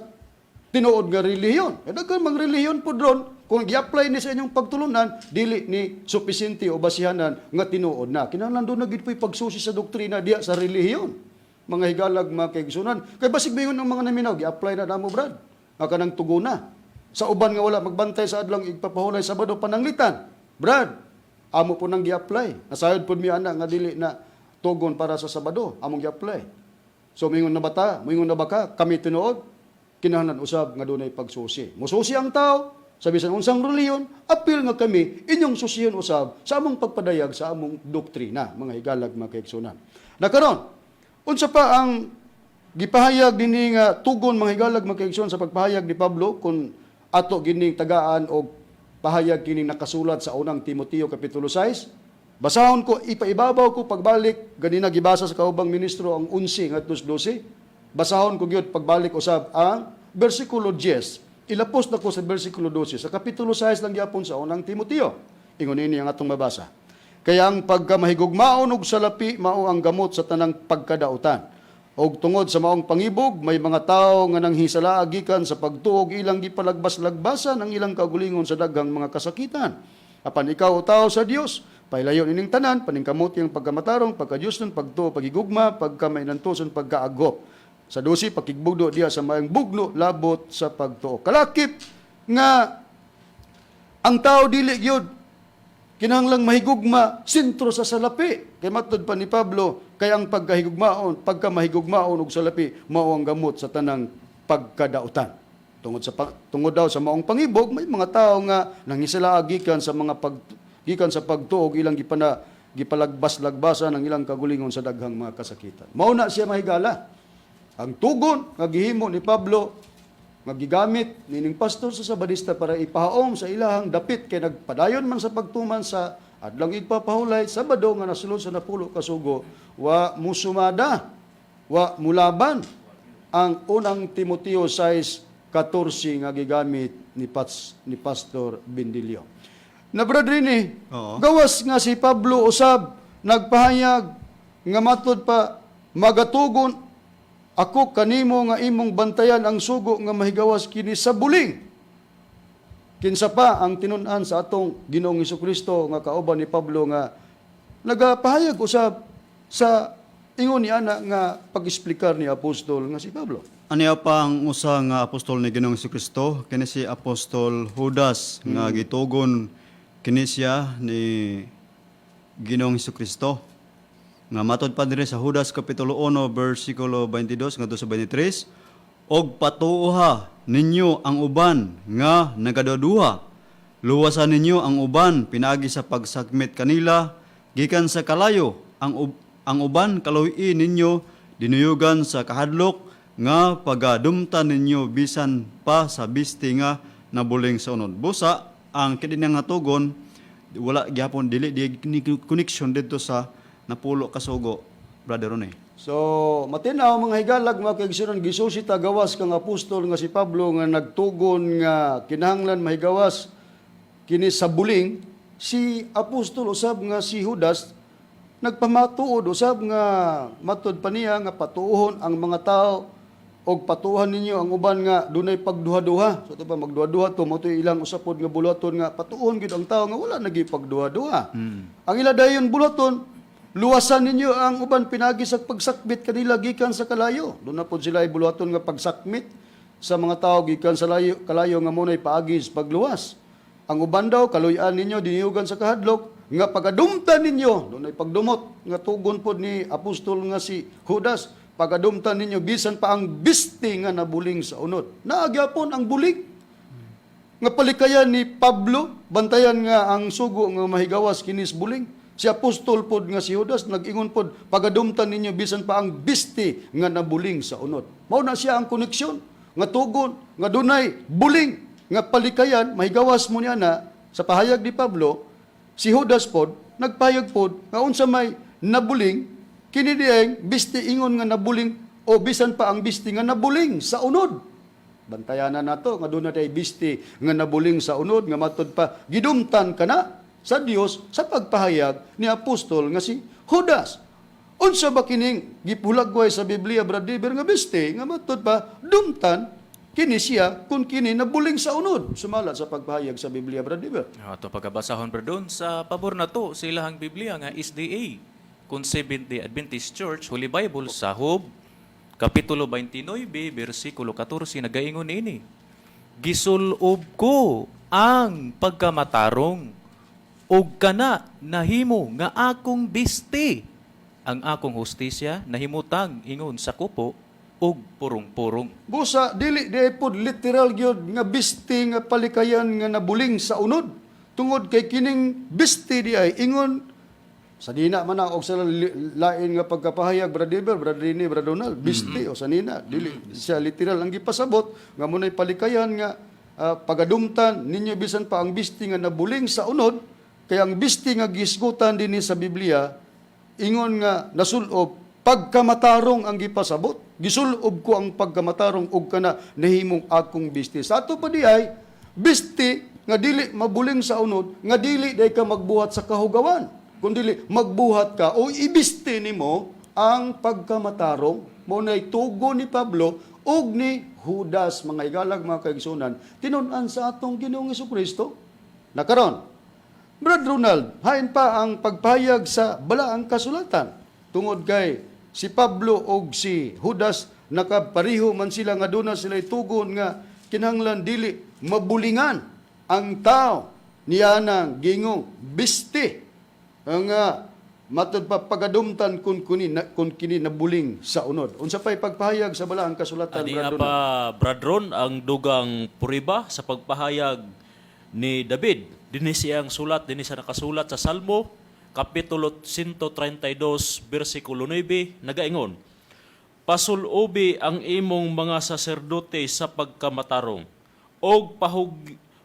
tinuod nga relihiyon. E daghan mang relihiyon po dron, kung gi-apply ni sa inyong pagtulunan, dili ni supisente o basihanan nga tinuod na. Kinahanglan doon na gid po'y pagsusi sa doktrina diya sa relihiyon. Mga higalag, mga kaigsunan. Kay basig bayon ang mga naminaw, gi-apply na namo, Brad. Nga kanang tuguna. Sa uban nga wala magbantay sa adlang igpapahulay Sabado pananglitan. Brad, amo po nang gi-apply. Nasayod po mi ana nga dili na tugon para sa Sabado, among gi-apply. So moingon na ba ta? Moingon na ba ka? Kami tinuod? Kinahanglan usab nga dunay pagsusi. Mususi ang tao sa bisan unsang relihiyon, apil nga kami inyong susiyon usab sa among pagpadayag sa among doktrina, mga higalag, mga kaigsunan. Na karon, unsa pa ang gipahayag dinhi nga tugon, mga higalag, mga kaigsunan, sa pagpahayag ni Pablo kung ato gining tagaan og pahayag kining nakasulat sa Unang Timoteo kapitulo 6? Basahon ko, ipaibabaw ko pagbalik, ganina gibasa sa kaubang ministro ang 11 ngadto sa 12. Basahon ko gyud pagbalik usab ang bersikulo 10. Ilapos na ko sa bersikulo 12 sa kapitulo 6 lang gyapon sa Unang Timoteo. Ingon ini ang atong mabasa: "Kaya ang pagkamahigugmaon og salapi mao ang gamot sa tanang pagkadautan. Og tungod sa maong pangibog, may mga tawo nga nanghisalaa gikan sa pagtuo, ilang gipalagbas-lagbasan ang ilang kaugalingon sa daghang mga kasakitan. Apan ikaw, o tao sa Dios, pailayon ining tanan, paningkamuti ang pagkamatarong, pagkadiyosnon, pagtuo, pagigugma, pagkamainantuson, pagkaagop." Sa 12, "Pakigbugno diha sa maayong bugno labot sa pagtuo." Kalakip nga ang tao dili gyud kinahanglang mahigugma sentro sa salapi. Kay matod pa ni Pablo, kay ang pagkahigugmaon, pagkamahigugmaon og salapi mao ang gamot sa tanang pagkadautan. Tungod daw sa maong pangibog, may mga tao nga nangisala gikan sa mga pag gikan sa pagtuo, ilang gipalagbas-lagbasan ang ilang kagulingon sa daghang mga kasakitan. Mao na siya, mahigala, ang tugon nga gihimo ni Pablo nga gigamit nining pastor sa Sabadista para ipahaom sa ilahang dapit kay nagpadayon man sa pagtuman sa Adlang Igpapahulay Sabado nga nasulod sa Napulo ka Sugo, wa musumada, wa mulaban ang Unang Timoteo 6:14 nga gigamit ni Pastor Bindilio. Na Brad Rini, gawas nga si Pablo usab nagpahayag nga matod pa, "Magatugon ako kanimo nga imong bantayan ang sugo nga mahigawas kini sa buling." Kinsa pa ang tinun-an sa atong Ginoong Kristo nga kauban ni Pablo nga nagapahayag usab sa ingon ni ana nga pag-eksplikar ni apostol nga si Pablo? Aniya pa ang usa nga apostol ni Ginoong Kristo, kini si Apostol Judas nga gitugon kini siya ni Ginoong Kristo. Nga matod pa diri sa Judas kapitulo 1 bersikulo 22 ngadto sa 23, "Og patuoha ninyo ang uban nga nagaduduha. Luwasan ninyo ang uban pinaagi sa pagsakmit kanila gikan sa kalayo. Ang uban kaluy ninyo dinuyugan sa kahadlok nga pagadumtan ninyo bisan pa sa bisti nga nabuling sa unod." Busa ang kini nga tugon wala gyapon, dili di ni connection didto sa Napulo ka Sugo, Brother Ronnie. So, matinaw, mga higalag, mga kaigsunan, gisusi ta gawas kang apostol nga si Pablo nga nagtugon nga kinahanglan mahigawas kini sa buling, si apostol usab nga si Judas nagpamatuod usab nga matod pa niya nga patuohon ang mga tao og patuhan ninyo ang uban nga dunay pagduha-duha. So ito pa magduha-duha to mo ilang usapod nga buluhaton nga patuohon gid ang tao nga wala nagi pagduha-duha. Ang ila dayon buluhaton, "Luwasan ninyo ang uban pinagi sa pagsakbit kanila gikan sa kalayo." Doon na pod sila ay buluhaton nga pagsakmit sa mga tao gikan sa layo, kalayo nga muna'y paagi sa pagluwas. Ang uban daw, kaluyan ninyo, diniyugan sa kahadlok, nga pagadumtan ninyo, doon ay pagdumot, nga tugon pod ni apostol nga si Judas, pagadumtan ninyo bisan pa ang bisti nga nabuling sa unod. Naagyapon ang buling nga palikayan ni Pablo, bantayan nga ang sugo nga mahigawas kinis buling. Si apostol pod nga si Judas nag-ingon pod, pagadumtan ninyo bisan pa ang bisti nga nabuling sa unod. Mao na siya ang koneksyon nga tugon nga dunay buling nga palikayan mahigawas mo niya na sa pahayag ni Pablo. Si Judas pod nagpahayag pod nga unsa may nabuling kini dieng bisti, ingon nga nabuling o bisan pa ang bisti nga nabuling sa unod. Bantayanan nato nga doon na tay bisti nga nabuling sa unod nga matud pa gidumtan kana sa Dios sa pagpahayag ni apostol nga si Judas. Unsa ba kining gipulagway sa Biblia, Brad Dever, nga bisti nga matud pa dumtan kini siya kung kini nabuling sa unod sumala sa pagpahayag sa Biblia, Brad Dever? Ato pagabasahon, Brad, sa pabor na to sa ilahang Biblia nga SDA, kung Seventh-day Adventist Church Holy Bible, sa Job kapitulo 29 bersikulo 14, nagaingon ini: "Gisulob ko ang pagkamatarong ug kana nahimo nga akong bisti. Ang akong hustisya nahimutang ingon sa kupo ug purong-purong." Busa dili di pod literal gyud nga bisti nga palikayan nga nabuling sa unod, tungod kay kining bisti di ay ingon sa nina man na og sa lain nga pagkapahayag, Brad Eber, Brad Rini, Brad Donald, bisti o sa nina dili siya literal ang gipasabot nga munay palikayan nga pagadumtan ninyo bisan pa ang bisti nga nabuling sa unod, kay ang bisti nga gisgutan dinhi sa Biblia ingon nga nasulob, pagkamatarong ang gipasabot. Gisulob ko ang pagkamatarong ug kana nahimong akong bisti. Sa ato pa di ay bisti nga dili mabuling sa unod, nga dili day ka magbuhat sa kahugawan, kun dili magbuhat ka o ibisti nimo ang pagkamatarong. Mo nay tugo ni Pablo ug ni Judas, mga igalag, mga kaigsunan, tinun-an sa atong Ginoong Kristo. Nakaron, Brad Ronald, hain pa ang pagpahayag sa balaang kasulatan? Tungod kay si Pablo og si Judas nakapariho man sila nga duna sila tugon nga kinahanglan dili mabulingan ang tao niyanang gingong bisti ang matud pa pagadumtan kun kini nabuling sa unod. Unsa pay pagpahayag sa balaang kasulatan, Ani Brad Ronald? pa, Brad Ron, ang dugang puriba sa pagpahayag ni David. Dinhi siyang sulat, dinhi siya nakasulat sa Salmo, Kapitulo 132, versikulo 9, nagaingon: "Pasulobi ang imong mga saserdote sa pagkamatarong, og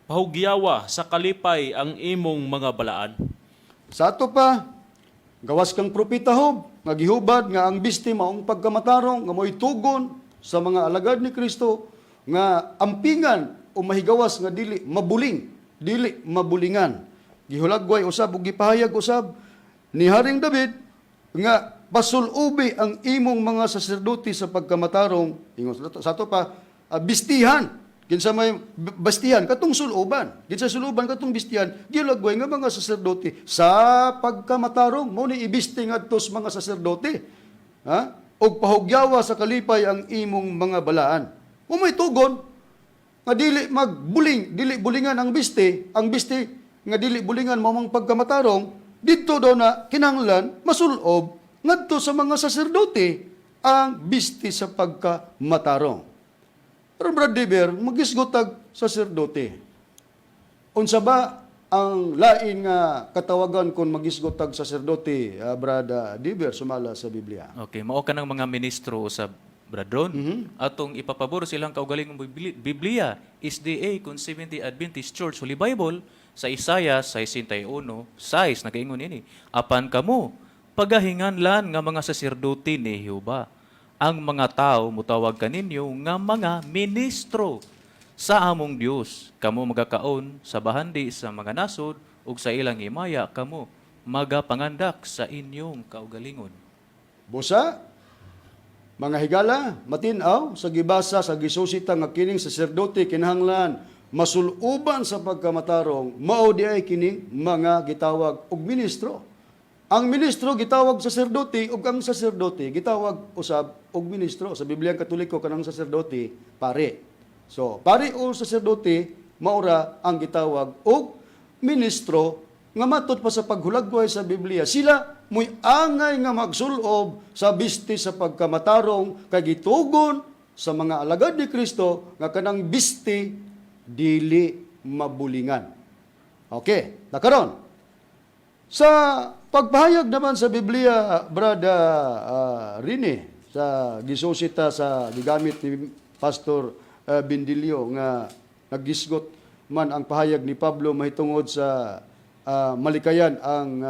pahugyawa sa kalipay ang imong mga balaan." Sa ato pa, gawas kang propeta Job, nga gihubad nga ang bisti maong pagkamatarong, nga mo'y tugon sa mga alagad ni Kristo, nga ampingan o mahigawas nga dili mabuling, dili mabulingan. Gihulagway usab ug gipahayag usab ni Haring David nga pasulubi ang imong mga saserdote sa pagkamatarong, ingon sa ato pa, bistihan. Kinsa may bastihan katong suluban, kinsa suluban katong bistihan, gilagway nga mga saserdote sa pagkamatarong, mo ni ibisti ngadto sa mga saserdote. Ha? Og pahugyawa sa kalipay ang imong mga balaan. Kung may tugon nga dili magbuling, dili bulingan ang bisti nga dili bulingan mao mang pagkamatarong, didto daw na kinahanglan masulob ngadto sa mga saserdote ang bisti sa pagkamatarong. Pero Brad Dever, magisgot tag saserdote. Unsa ba ang lain nga katawagan kung magisgot tag saserdote, Brad Dever, sumala sa Biblia? Okay, mao kanang mga ministro sa, Brad Ron. Atong ipapabor silang kaugalingong Biblia, SDA kung Seventh-day Adventist Church Holy Bible, sa Isaiah 61:6, nagaingon ini: "Apan kamo pagahinganlan nga mga saserdote ni Jehova. Ang mga tao mutawag kaninyo nga mga ministro sa among Dios. Kamo magakaon sa bahandi sa mga nasod ug sa ilang himaya kamo magapangandak sa inyong kaugalingon." Busa, mga higala, matinaw sa gibasa sa gisusita nga kining saserdote kinahanglan masuluban sa pagkamatarong, mao di ay kining mga gitawag og ministro. Ang ministro gitawag saserdote ug ang saserdote gitawag usab og ministro. Sa Biblia Katoliko, kanang saserdote pare. So, pare o saserdote maura ang gitawag og ministro nga matud pa sa paghulagway sa Biblia sila mo'y angay nga magsulob sa bisti sa pagkamatarong kay gitugon sa mga alagad ni Kristo nga kanang bisti dili mabulingan. Okay, nakaron. Sa Pagpahayag naman sa Biblia, Brother Rene, sa gisusita sa gigamit ni Pastor Bindilio nga naggisgot man ang pahayag ni Pablo mahitungod sa malikayan ang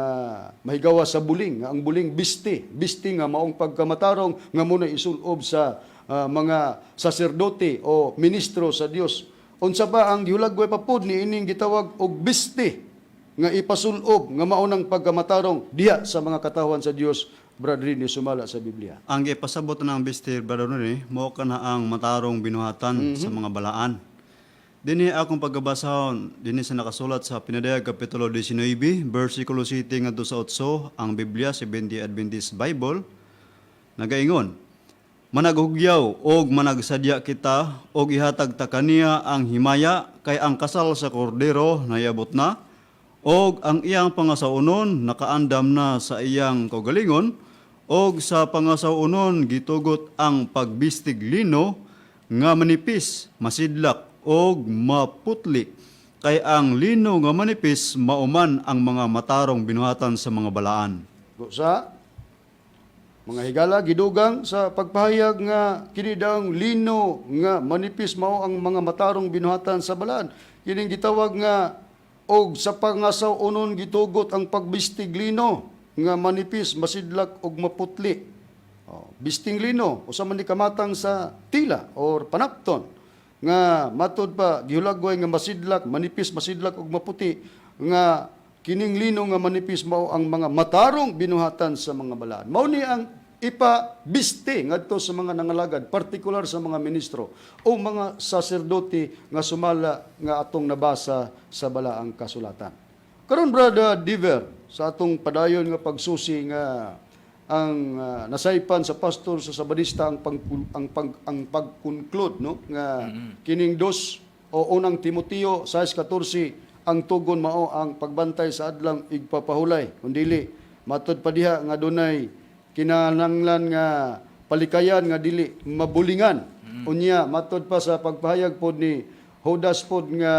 mahigawa sa buling, nga ang buling bisti, bisti nga maong pagkamatarong nga muna isulob sa mga saserdote o ministro sa Dios. Unsa pa ang gihulagway pa pod ni ining gitawag og bisti nga ipasulob nga maunang pagkamatarong diha sa mga katawhan sa Dios, Brad Rini, sumala sa Biblia? Ang gipasabot na ang bisti, Brother Ronnie, mao kana ang matarong binuhatan sa mga balaan. Dinhi akong pagkabasahon, dinhi sa nakasulat sa Pinadayag Kapitulo 19, versikulo 7 ngadto sa 8, ang Biblia, Seventh-day Adventist Bible, nagaingon, "Managhugyaw og managsadya kita og ihatag ta kaniya ang himaya kay ang kasal sa kordero nayabot na og ang iyang pangasawunon nakaandam na sa iyang kaugalingon, og sa pangasawunon gitugot ang pagbistig lino nga manipis, masidlak og maputli, kay ang lino nga manipis mauman ang mga matarong binuhatan sa mga balaan." Sa mga higala, gidugang sa pagpahayag nga kini daw ang lino nga manipis mao ang mga matarong binuhatan sa balaan. Kining gitawag nga og sa pangasaw unon gitugot ang pagbistig lino nga manipis, masidlak og maputli. Oh, bisting lino usa man ni kamatang sa tila or panapton nga matud pa gihulagway nga masidlak, manipis, masidlak og maputi, nga kining lino nga manipis mao ang mga matarong binuhatan sa mga balaan. Mao ni ang ipabiste ngadto sa mga nangalagad, partikular sa mga ministro o mga saserdote nga sumala nga atong nabasa sa balaang kasulatan. Karon, Brother Diver, sa atong padayon nga pagsusi nga ang nasaypan sa pastor sa Sabadista ang pag-conclude, no, nga kining dos o Unang Timoteo 6:14, ang tugon mao ang pagbantay sa adlang igpapahulay, kun dili matud pa diha nga dunay kinahanglan nga palikayan nga dili mabulingan. Unya matud pa sa pagpahayag pod ni Judas pod nga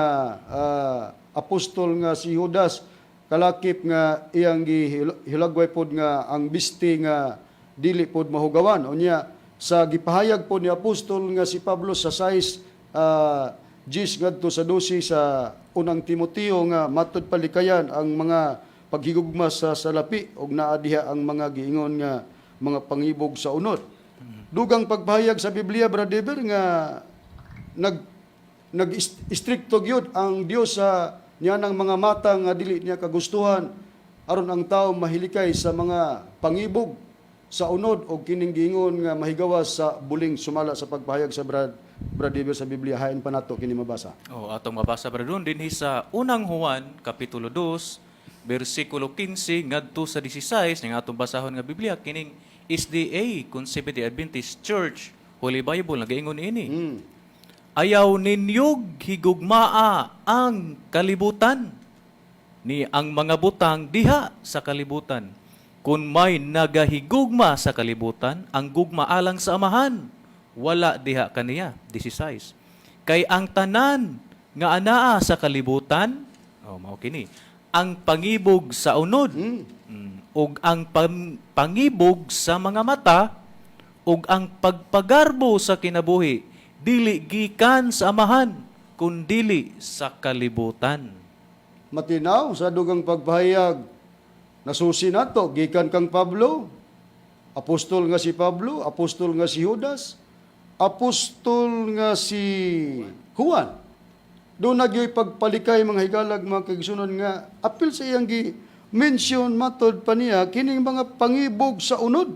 apostol nga si Judas, kalakip nga iyang gihilagway pod nga ang bisti nga dili pod mahugawan. Unya sa gipahayag pod ni apostol nga si Pablo sa 6 10 ngadto sa 12 sa Unang Timoteo nga matud palikayan ang mga paghigugma sa salapi og naa diha ang mga giingon nga mga pangibog sa unod. Dugang pagpahayag sa Biblia, Brother Dever, nga nag nag istrikto gyud ang Dios sa niya ng mga mata nga dili niya kagustuhan aron ang tao mahilikay sa mga pangibog sa unod o kining giingon nga mahigawas sa buling sumala sa pagpahayag sa Brad Dever sa Biblia. Hain pa nato kini mabasa. O atong mabasa, Brother Ron, dinhi sa Unang Juan kapitulo 2 bersikulo 15 ngadto sa 16 ning atong basahon nga Biblia kining SDA Seventh-day Adventist Church Holy Bible, nagaingon ini. "Ayaw ninyog higugmaa ang kalibutan ni ang mga butang diha sa kalibutan. Kung may nagahigugma sa kalibutan, ang gugma alang sa Amahan wala diha kaniya." 16. "Kay ang tanan nga anaa sa kalibutan," oh, mao kini, "ang pangibog sa unod, ug ang pangibog sa mga mata, ug ang pagpagarbo sa kinabuhi, dili gikan sa Amahan, kundili sa kalibutan." Matinaw sa dugang pagpahayag, nasusi nato gikan kang Pablo, apostol nga si Pablo, apostol nga si Judas, apostol nga si Juan. Doon nagyoy pagpalikay, mga higalag, mga kaigsunan, nga apil sa iyang gi mention matod pa niya kining mga pangibog sa unod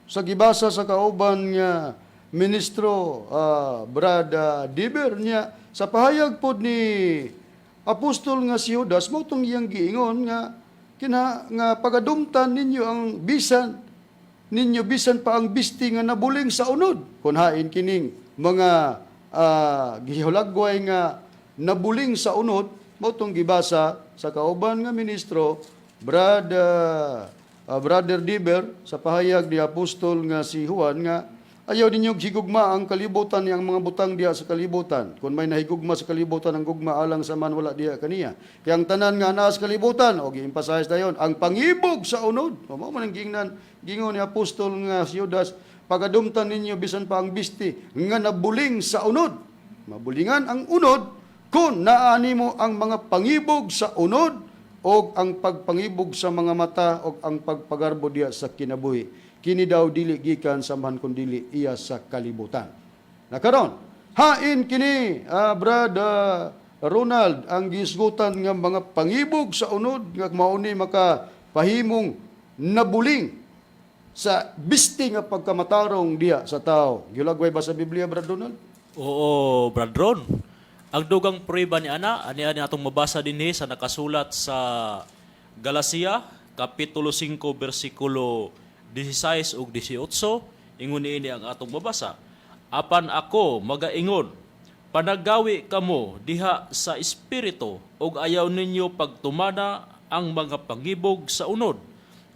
sa gibasa sa kauban nga ministro Brad Diber. Niya sa pahayag pod ni apostol nga si Judas, mao tong iyang giingon nga kina nga pagadumtan ninyo ang bisan ninyo bisan pa ang bisti nga nabuling sa unod. Kun hain kining mga gihulagway nga nabuling sa unod, mao tong gibasa sa kauban nga ministro Brother Diber sa pahayag ni apostol nga si Juan nga Ayaw ninyo higugma ang kalibutan ang mga butang diha sa kalibutan. Kung may nahigugma sa kalibutan, ang gugma alang sa Amahan wala diha kaniya. Kaya ang tanan nga naa sa kalibutan, o gi-emphasize dayon, ang pangibog sa unod. O mao man ang giingnan, gingon ni apostol nga si Judas, pagadumtan ninyo bisan pa ang bisti nga nabuling sa unod. Mabulingan ang unod kung naa nimo ang mga pangibog sa unod o ang pagpangibog sa mga mata o ang pagpagarbo diha sa kinabuhi. Kini daw dili gikan sa Amahan kun dili iya sa kalibutan. Na karon, hain kini Brad Ronald, ang gisgutan nga mga pangibog sa unod nga mao ni makapahimong nabuling sa bisti nga pagkamatarong diha sa tao. Gilagway ba sa Biblia, Brad Ronald? Oo, Brad Ron. Ang dugang prueba ni ana, ani-ani atong mabasa dinhi sa nakasulat sa Galacia, Kapitulo 5, bersikulo 16 ug 18, ingon niini ang atong mabasa. "Apan ako magaingon, panagawi kamo diha sa espiritu ug ayaw ninyo pagtumana ang mga pangibog sa unod.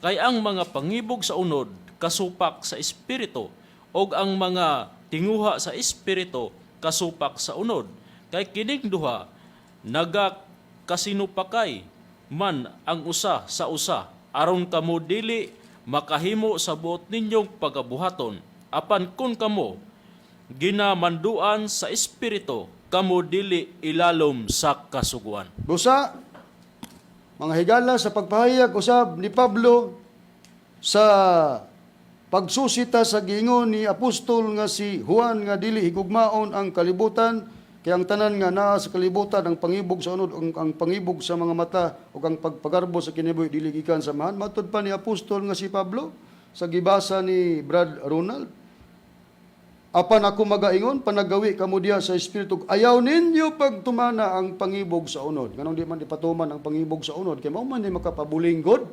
Kay ang mga pangibog sa unod kasupak sa espiritu ug ang mga tinguha sa espiritu kasupak sa unod. Kay kining duha nagakasinupakay man ang usa sa usa aron kamo dili makahimo sa buot ninyong pagabuhaton. Apan kun kamo ginamanduan sa espiritu, kamo dili ilalom sa kasuguan." Busa, mga higala, sa pagpahayag usab ni Pablo sa pagsusita sa giingon ni apostol nga si Juan nga dili higugmaon ang kalibutan, kay ang tanan nga naa sa kalibutan, ang pangibog sa unod, ang pangibog sa mga mata ug ang pagpagarbo sa kinabuhi, dili gikan sa Amahan. Matud pa ni apostol nga si Pablo sa gibasa ni Brad Ronald, "Apan ako magaingon, panagawi kamo diha sa espiritu. Ayaw ninyo pagtumana ang pangibog sa unod." Nganong di man ipatuman ang pangibog sa unod? Kay mao man ni makapabuling gud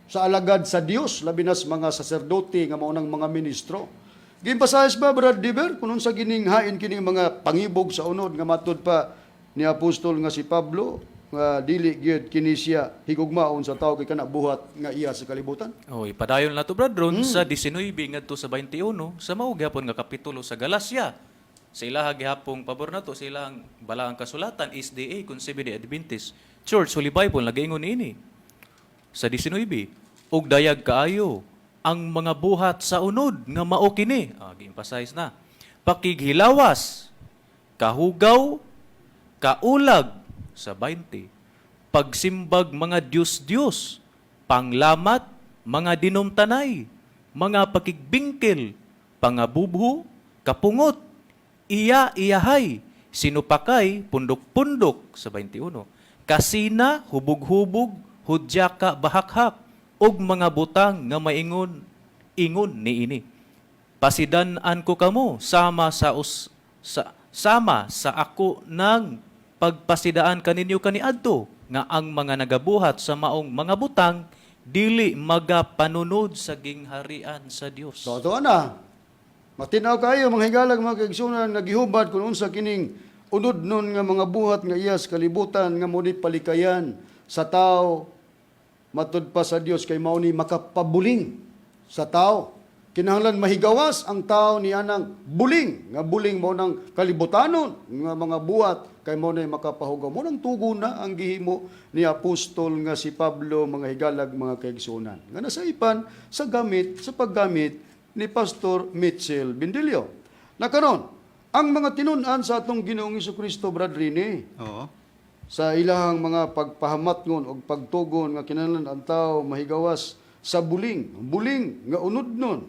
sa alagad sa Dios, labi na sa mga saserdote nga mao nang mga ministro. Gimpasahis ba, Brad Diber, kung unsa gining hain kining mga pangibog sa unod nga matud pa ni apostol nga si Pablo nga dili gyud kini siya higugmaon sa tao kay kana buhat nga iya sa kalibutan? Oh, ipadayon na to, Brad Ron, sa 19 ngadto sa 21 sa mao gihapon nga kapitulo sa Galacia. Sa ilaha gihapong pabor nato sa ilahang balaang kasulatan, SDA kung Seventh Adventist Church Holy Bible, nagaingon niini sa 19, "Ug dayag kaayo ang mga buhat sa unod nga mao kini," gi-emphasize na, "pakighilawas, kahugaw, kaulag," sa 20, "pagsimbag mga Diyos-Diyos, panglamat, mga dinumtanay, mga pakigbingkil, pangabubho, kapungot, iya-iyahay, sinupakay, pundok-pundok," sa 21, "kasina, hubog-hubog, hudyaka, bahakhak, ug mga butang nga maingon ingon niini. Pasidan-an ko kamo sama sa ako nang pagpasidaan kaninyo kaniadto nga ang mga nagabuhat sa maong mga butang dili magapanunod sa gingharian sa Dios." So, ato na. Matinaw kayo, mga higalag, mga kaigsunan, nagihubad kung unsa kining unod nun nga mga buhat nga iyas kalibutan nga muni palikayan sa tao matud pa sa Dios kay mao ni makapabuling sa tao. Kinahanglan mahigawas ang tao ni anang buling nga buling mao nang kalibutanon nga mga buhat kay mao nay makapahugaw. Mao nang tugon na ang gihimo ni apostol nga si Pablo, mga higalag, mga kaigsunan, nga nasaipan sa gamit sa paggamit ni Pastor Mitchell Bindilio. Na karon, ang mga tinun-an sa atong Ginoong Kristo, Brad Rini, sa ilahang mga pagpahamatngon o pagtugon nga kinahanglan ang tao mahigawas sa buling, buling nga unod nun,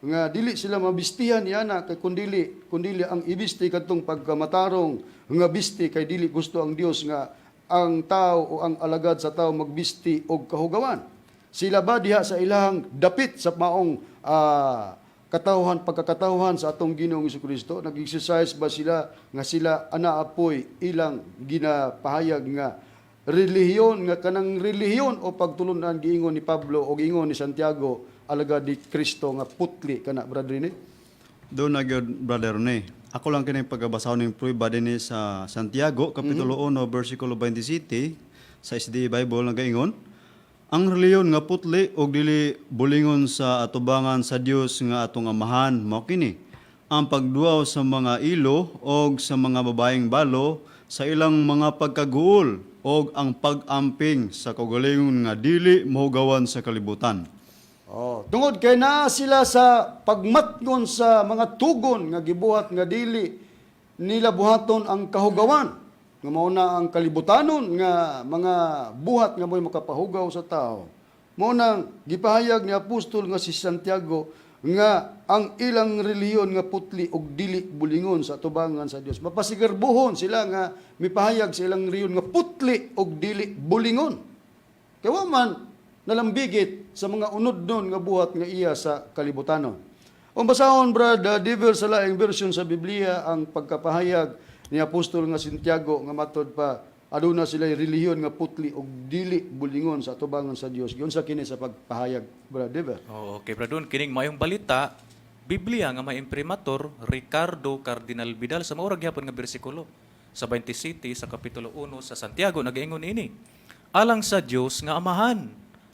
nga dili sila mabistihan niana kay kundili ang ibisti kadtong pagkamatarong nga bisti, kay dili gusto ang Dios nga ang tao o ang alagad sa tao magbisti og kahugawan. Sila ba diha sa ilahang dapit sa maong katawhan, pagkakatawhan sa atong Ginoong Kristo, nag-exercise ba sila nga sila ana apoy ilang ginapahayag nga relihiyon, nga kanang relihiyon o pagtulunan giingon ni Pablo o giingon ni Santiago, alagad ni Kristo, nga putli kana, Brad Rene? Doon na gyud, Brother Rene. Ako lang kini pagabasahon ng prueba dinhi sa Santiago kapitulo 1 versikulo 27 sa SDA Bible, nagaingon. Ang reliyon nga putli og dili bulingon sa atubangan sa Dios nga atong Amahan mao kini ang pagduaw sa mga ilo og sa mga babaeng balo sa ilang mga pagkaguol og ang pag-amping sa kaugalingon nga dili mahugawan sa kalibutan. Oh, tungod kay naa sila sa pagmatngon sa mga tugon nga gibuhat nga dili nila buhaton ang kahugawan nga mao na ang kalibutanon nga mga buhat nga mo'y makapahugaw sa tao. Mao nang gipahayag ni apostol nga si Santiago nga ang ilang relihiyon nga putli og dili bulingon sa atubangan sa Dios. Mapasigarbuhon sila nga mipahayag sa ilang relihiyon nga putli og dili bulingon. Kay wa man nalambigit sa mga unod nun nga buhat nga iya sa kalibutanon. Kung basahon, Brad Dever, sa laing version sa Biblia ang pagkapahayag ni Apostol nga Santiago nga matod pa aduna sila relihiyon nga putli og dili bulingon sa atubangan sa Dios. Giunsa kini sa pagpahayag, Brad Dever? Oh, okay, Brad Ron, kining mayong balita, Biblia nga may imprimatur Ricardo Cardinal Vidal sa maura gyapon nga bersikulo sa 27 sa kapitulo 1 sa Santiago nagaingon ini. Alang sa Dios nga Amahan,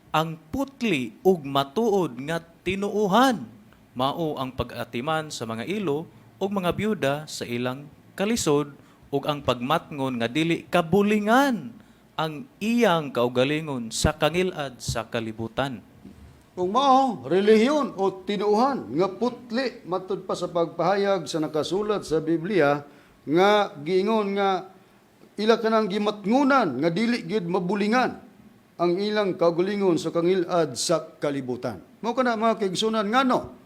ang putli ug matuod nga tinuohan mao ang pag-atiman sa mga ilo ug mga byuda sa ilang kalisod ug ang pagmatngon nga dili kabulingan ang iyang kaugalingon sa kangilad sa kalibutan. Kung mao, relihiyon o tinuohan nga putli matud pa sa pagpahayag sa nakasulat sa Biblia nga giingon nga ila kanang gimatngunan nga dili gid mabulingan ang ilang kaugalingon sa kangilad sa kalibutan. Mao kana, mga kaigsunan, ngano?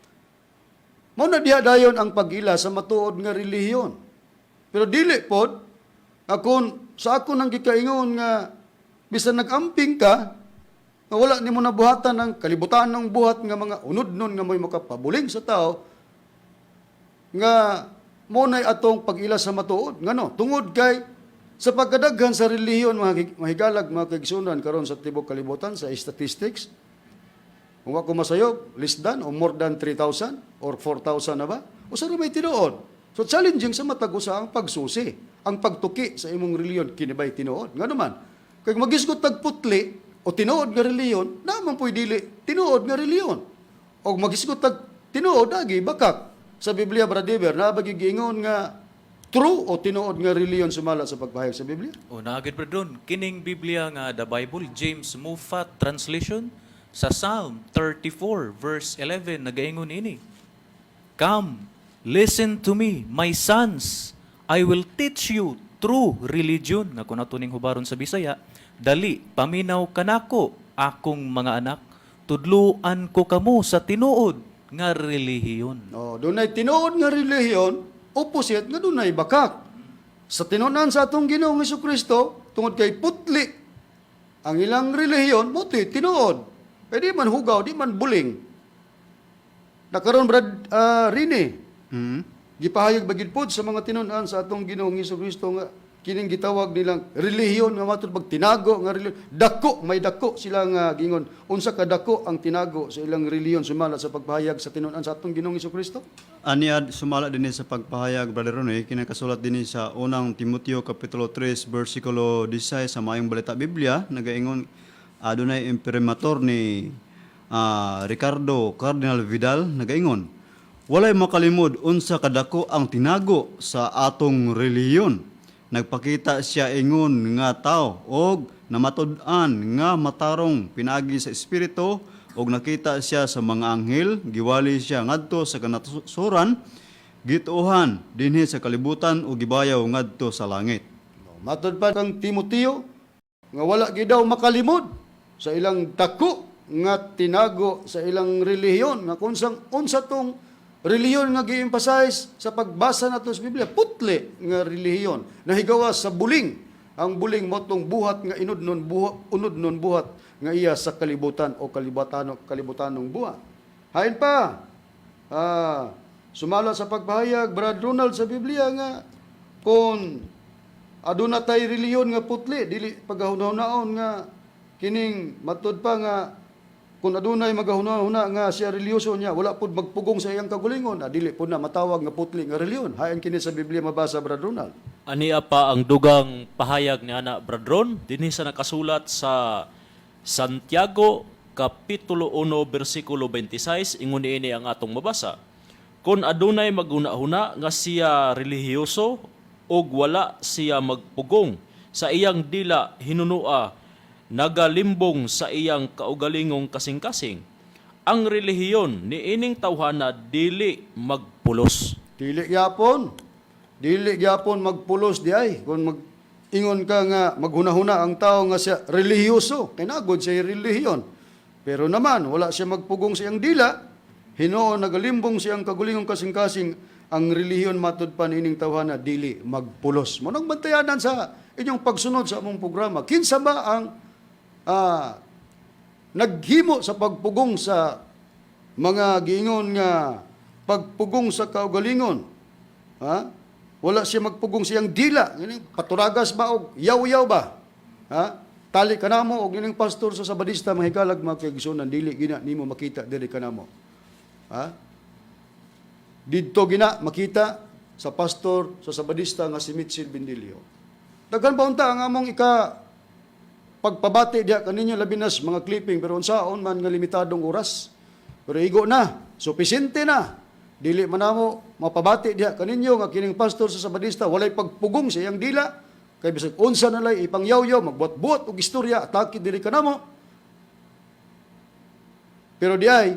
Mao na diha dayon ang pag-ila sa matuod nga relihiyon. Pero dili pod akon sa ako nang gikaingon nga bisan nag-amping ka nga wala nimo nabuhatan ang kalibutan ng buhat nga mga unod nun nga mo'y makapabuling sa tao nga mo na'y atong pag-ila sa matuod. Ngano? Tungod kay sa pagkadaghan sa relihiyon, mga mahigalag, mga kaigsunan, karon sa tibok kalibutan sa statistics, kung ako masayob, less than o more than 3,000 or 4,000 na ba? Usa ra may tinuod? So challenging sa matag usa ang pagsusi, ang pagtuki sa imong relihiyon, kini ba'y tinuod? Ngano man? Kay magisgot tag putli o tinuod nga relihiyon, naman po'y dili tinuod nga relihiyon. O magisgot tag tinuod, agi bakak. Sa Biblia, Brother, naa ba giingon nga true o tinuod nga relihiyon sumala sa pagpahayag sa Biblia? O naagid, Brad Ron, kining Biblia nga The Bible, James Moffatt Translation, sa Psalm 34 verse 11 nagaingon ini. "Come, listen to me, my sons. I will teach you true religion." Nga kung ato ning hubaron sa Bisaya, "Dali, paminaw kanako, akong mga anak. Tudluan ko kamo sa tinuod nga relihiyon." No, dunay tinuod nga relihiyon, opposite nga dunay bakak. Sa tinunan sa atong Ginoong Kristo, tungod kay putli ang ilang relihiyon, mo tinuod. Kay di man hugaw, di man buling. Nakaron, Brad Rini, gipahayag ba gid pod sa mga tinunan sa atong Ginoong Kristo nga kining gitawag nilang relihiyon nga matud pag tinago nga relihiyon, dako may dako sila nga gingon? Unsa ka dako ang tinago sa ilang relihiyon sumala sa pagpahayag sa tinunan sa atong Ginoong Kristo? Aniad sumala dinhi sa pagpahayag, Brother Ronoy, kinakasulat dinhi sa unang Timoteo kapitulo 3 bersikulo 16 sa Maayong Balita Biblia, nagaingon adunay imprimatur ni Ricardo Cardinal Vidal nagaingon, "Walay makalimod unsa kadako ang tinago sa atong relihiyon. Nagpakita siya ingon nga tao og namatud-an nga matarong pinaagi sa espiritu og nakita siya sa mga anghel, giwali siya ngadto sa kanasuran, gituohan dinhi sa kalibutan ug gibayaw ngadto sa langit." Matod pa kang Timoteo nga wala gid daw makalimod sa ilang dako nga tinago sa ilang relihiyon nga kung unsa tong relihiyon nga gi-emphasize sa pagbasa nato sa Biblia, putli nga relihiyon nahigawas sa buling. Ang buling mo tong buhat nga inudnon buhat, unodnon buhat nga iya sa kalibutan o kalibutano kalibutanong buhat. Hain pa, sumala sa pagpahayag, Brad Ronald, sa Biblia nga kung aduna tay relihiyon nga putli, dili pagahuna-hunaon nga kining matud pa nga kung adunay magahuna-huna nga siya relihiyoso niya wala pud magpugong sa iyang kagulingon, dili pud na matawag nga putli nga relihiyon. Hain kini sa Biblia mabasa, Brad Ronald. Ania pa ang dugang pahayag ni ana, Brad Ron, dinhi sa nakasulat sa Santiago kapitulo 1 bersikulo 26, ingon niini ang atong mabasa. Kon adunay maghuna-huna nga siya relihiyoso ug wala siya magpugong sa iyang dila, hinunua nagalimbong sa iyang kaugalingong kasing-kasing. Ang relihiyon niining tawhana dili magpulos. Dili gyapon. Dili gyapon magpulos di ay kung mag ingon ka nga maghunahuna ang tao nga siya relihiyoso, kay nagod siya relihiyon. Pero naman wala siya magpugong sa iyang dila, hinuon nagalimbong siyang kagulingong kasing-kasing, ang relihiyon matud pa niining tawhana dili magpulos. Mo nang bantayanan sa inyong pagsunod sa among programa. Kinsa ba ang naghimo sa pagpugong sa mga giingon nga pagpugong sa kaugalingon? Ha? Wala siya magpugong siyang dila. Ngini paturagas ba og yaw-yaw ba? Ha? Tali kanamo og ining pastor sa Sabadista, mga hikalag, mga kaigsuonan, dili gina nimo makita diri kanamo. Ha? Didto gina makita sa pastor sa Sabadista nga si Mitchell Bendilio. Daghan pa unta ang among ika pagpabati diha kaninyo, labi na sa mga clipping, pero unsaon man nga limitadong oras. Pero igo na, supisente na. Dili man namo mapabati diha kaninyo nga kining pastor sa Sabadista walay pagpugong sa iyang dila kay bisag unsa na lay ipangyaw-yaw, magbuot-buot og istorya, atake dili kanamo. Pero di ay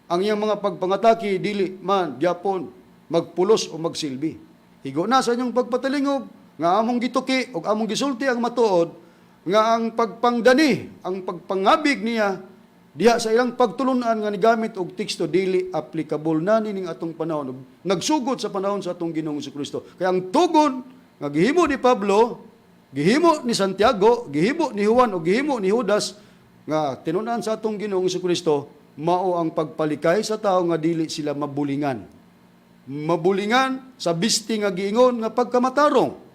ang iyang mga pagpangatake dili man gyapon magpulos o magsilbi. Higo na sa inyong pagpatalingog nga among gituki o among gisulti ang matuod nga ang pagpangdani, ang pagpangabig niya diha sa ilang pagtulunan nga nigamit og teksto dili applicable na nining atong panahon. Nagsugod sa panahon sa atong Ginoong Kristo. Kaya ang tugon nga gihimo ni Pablo, gihimo ni Santiago, gihimo ni Juan o gihimo ni Judas nga tinunan sa atong Ginoong Kristo mao ang pagpalikay sa tao nga dili sila mabulingan. Mabulingan sa bisti nga giingon nga pagkamatarong.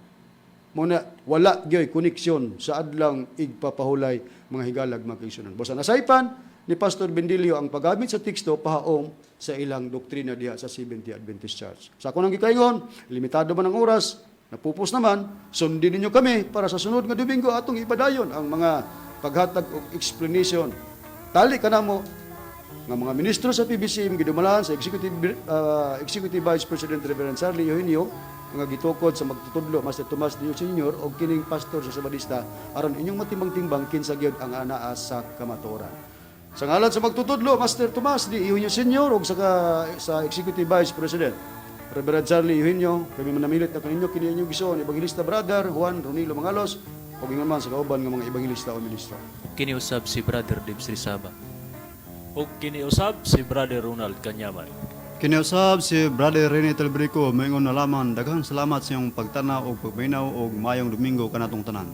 Muna wala gyoy koneksyon sa adlang igpapahulay, mga higalag, mga kaigsuonan. Basta nasaypan ni Pastor Bendilio ang paggamit sa teksto pahaom sa ilang doktrina diha sa Seventh Adventist Church. Sa ako nang gikaingon, limitado man ang oras, napupos naman, sundin ninyo kami para sa sunod nga Domingo atong ipadayon ang mga paghatag og explanation. Tali kanamo nga mga ministro sa PBCM gidumalahan sa Executive Vice President Reverend Charlie Eugenio nga gitukod sa magtutudlo Master Tomas Dio Senior og kining pastor sa Sabadista aron inyong matimbang-timbang kinsa gyud ang anaa sa kamatuoran. Sa ngalan sa magtutudlo Master Tomas D. Eugenio Senior og sa Executive Vice President Reverend Charlie Eugenio, kami manamilit na kaninyo kini inyong gisuon Evangelista Brother Juan Ronilo Mangalos ug ingon man sa kauban nga mga ebangelista o ministro. Kini usab si Brother Dibs Rizaba. Ug kiniusab si Brother Ronald Kanyaman. Kiniusab si Brother Rene Telbrico, moingon na lamang daghang salamat sa inyong pagtanaw ug pagminaw ug maayong Domingo kanatong tanan.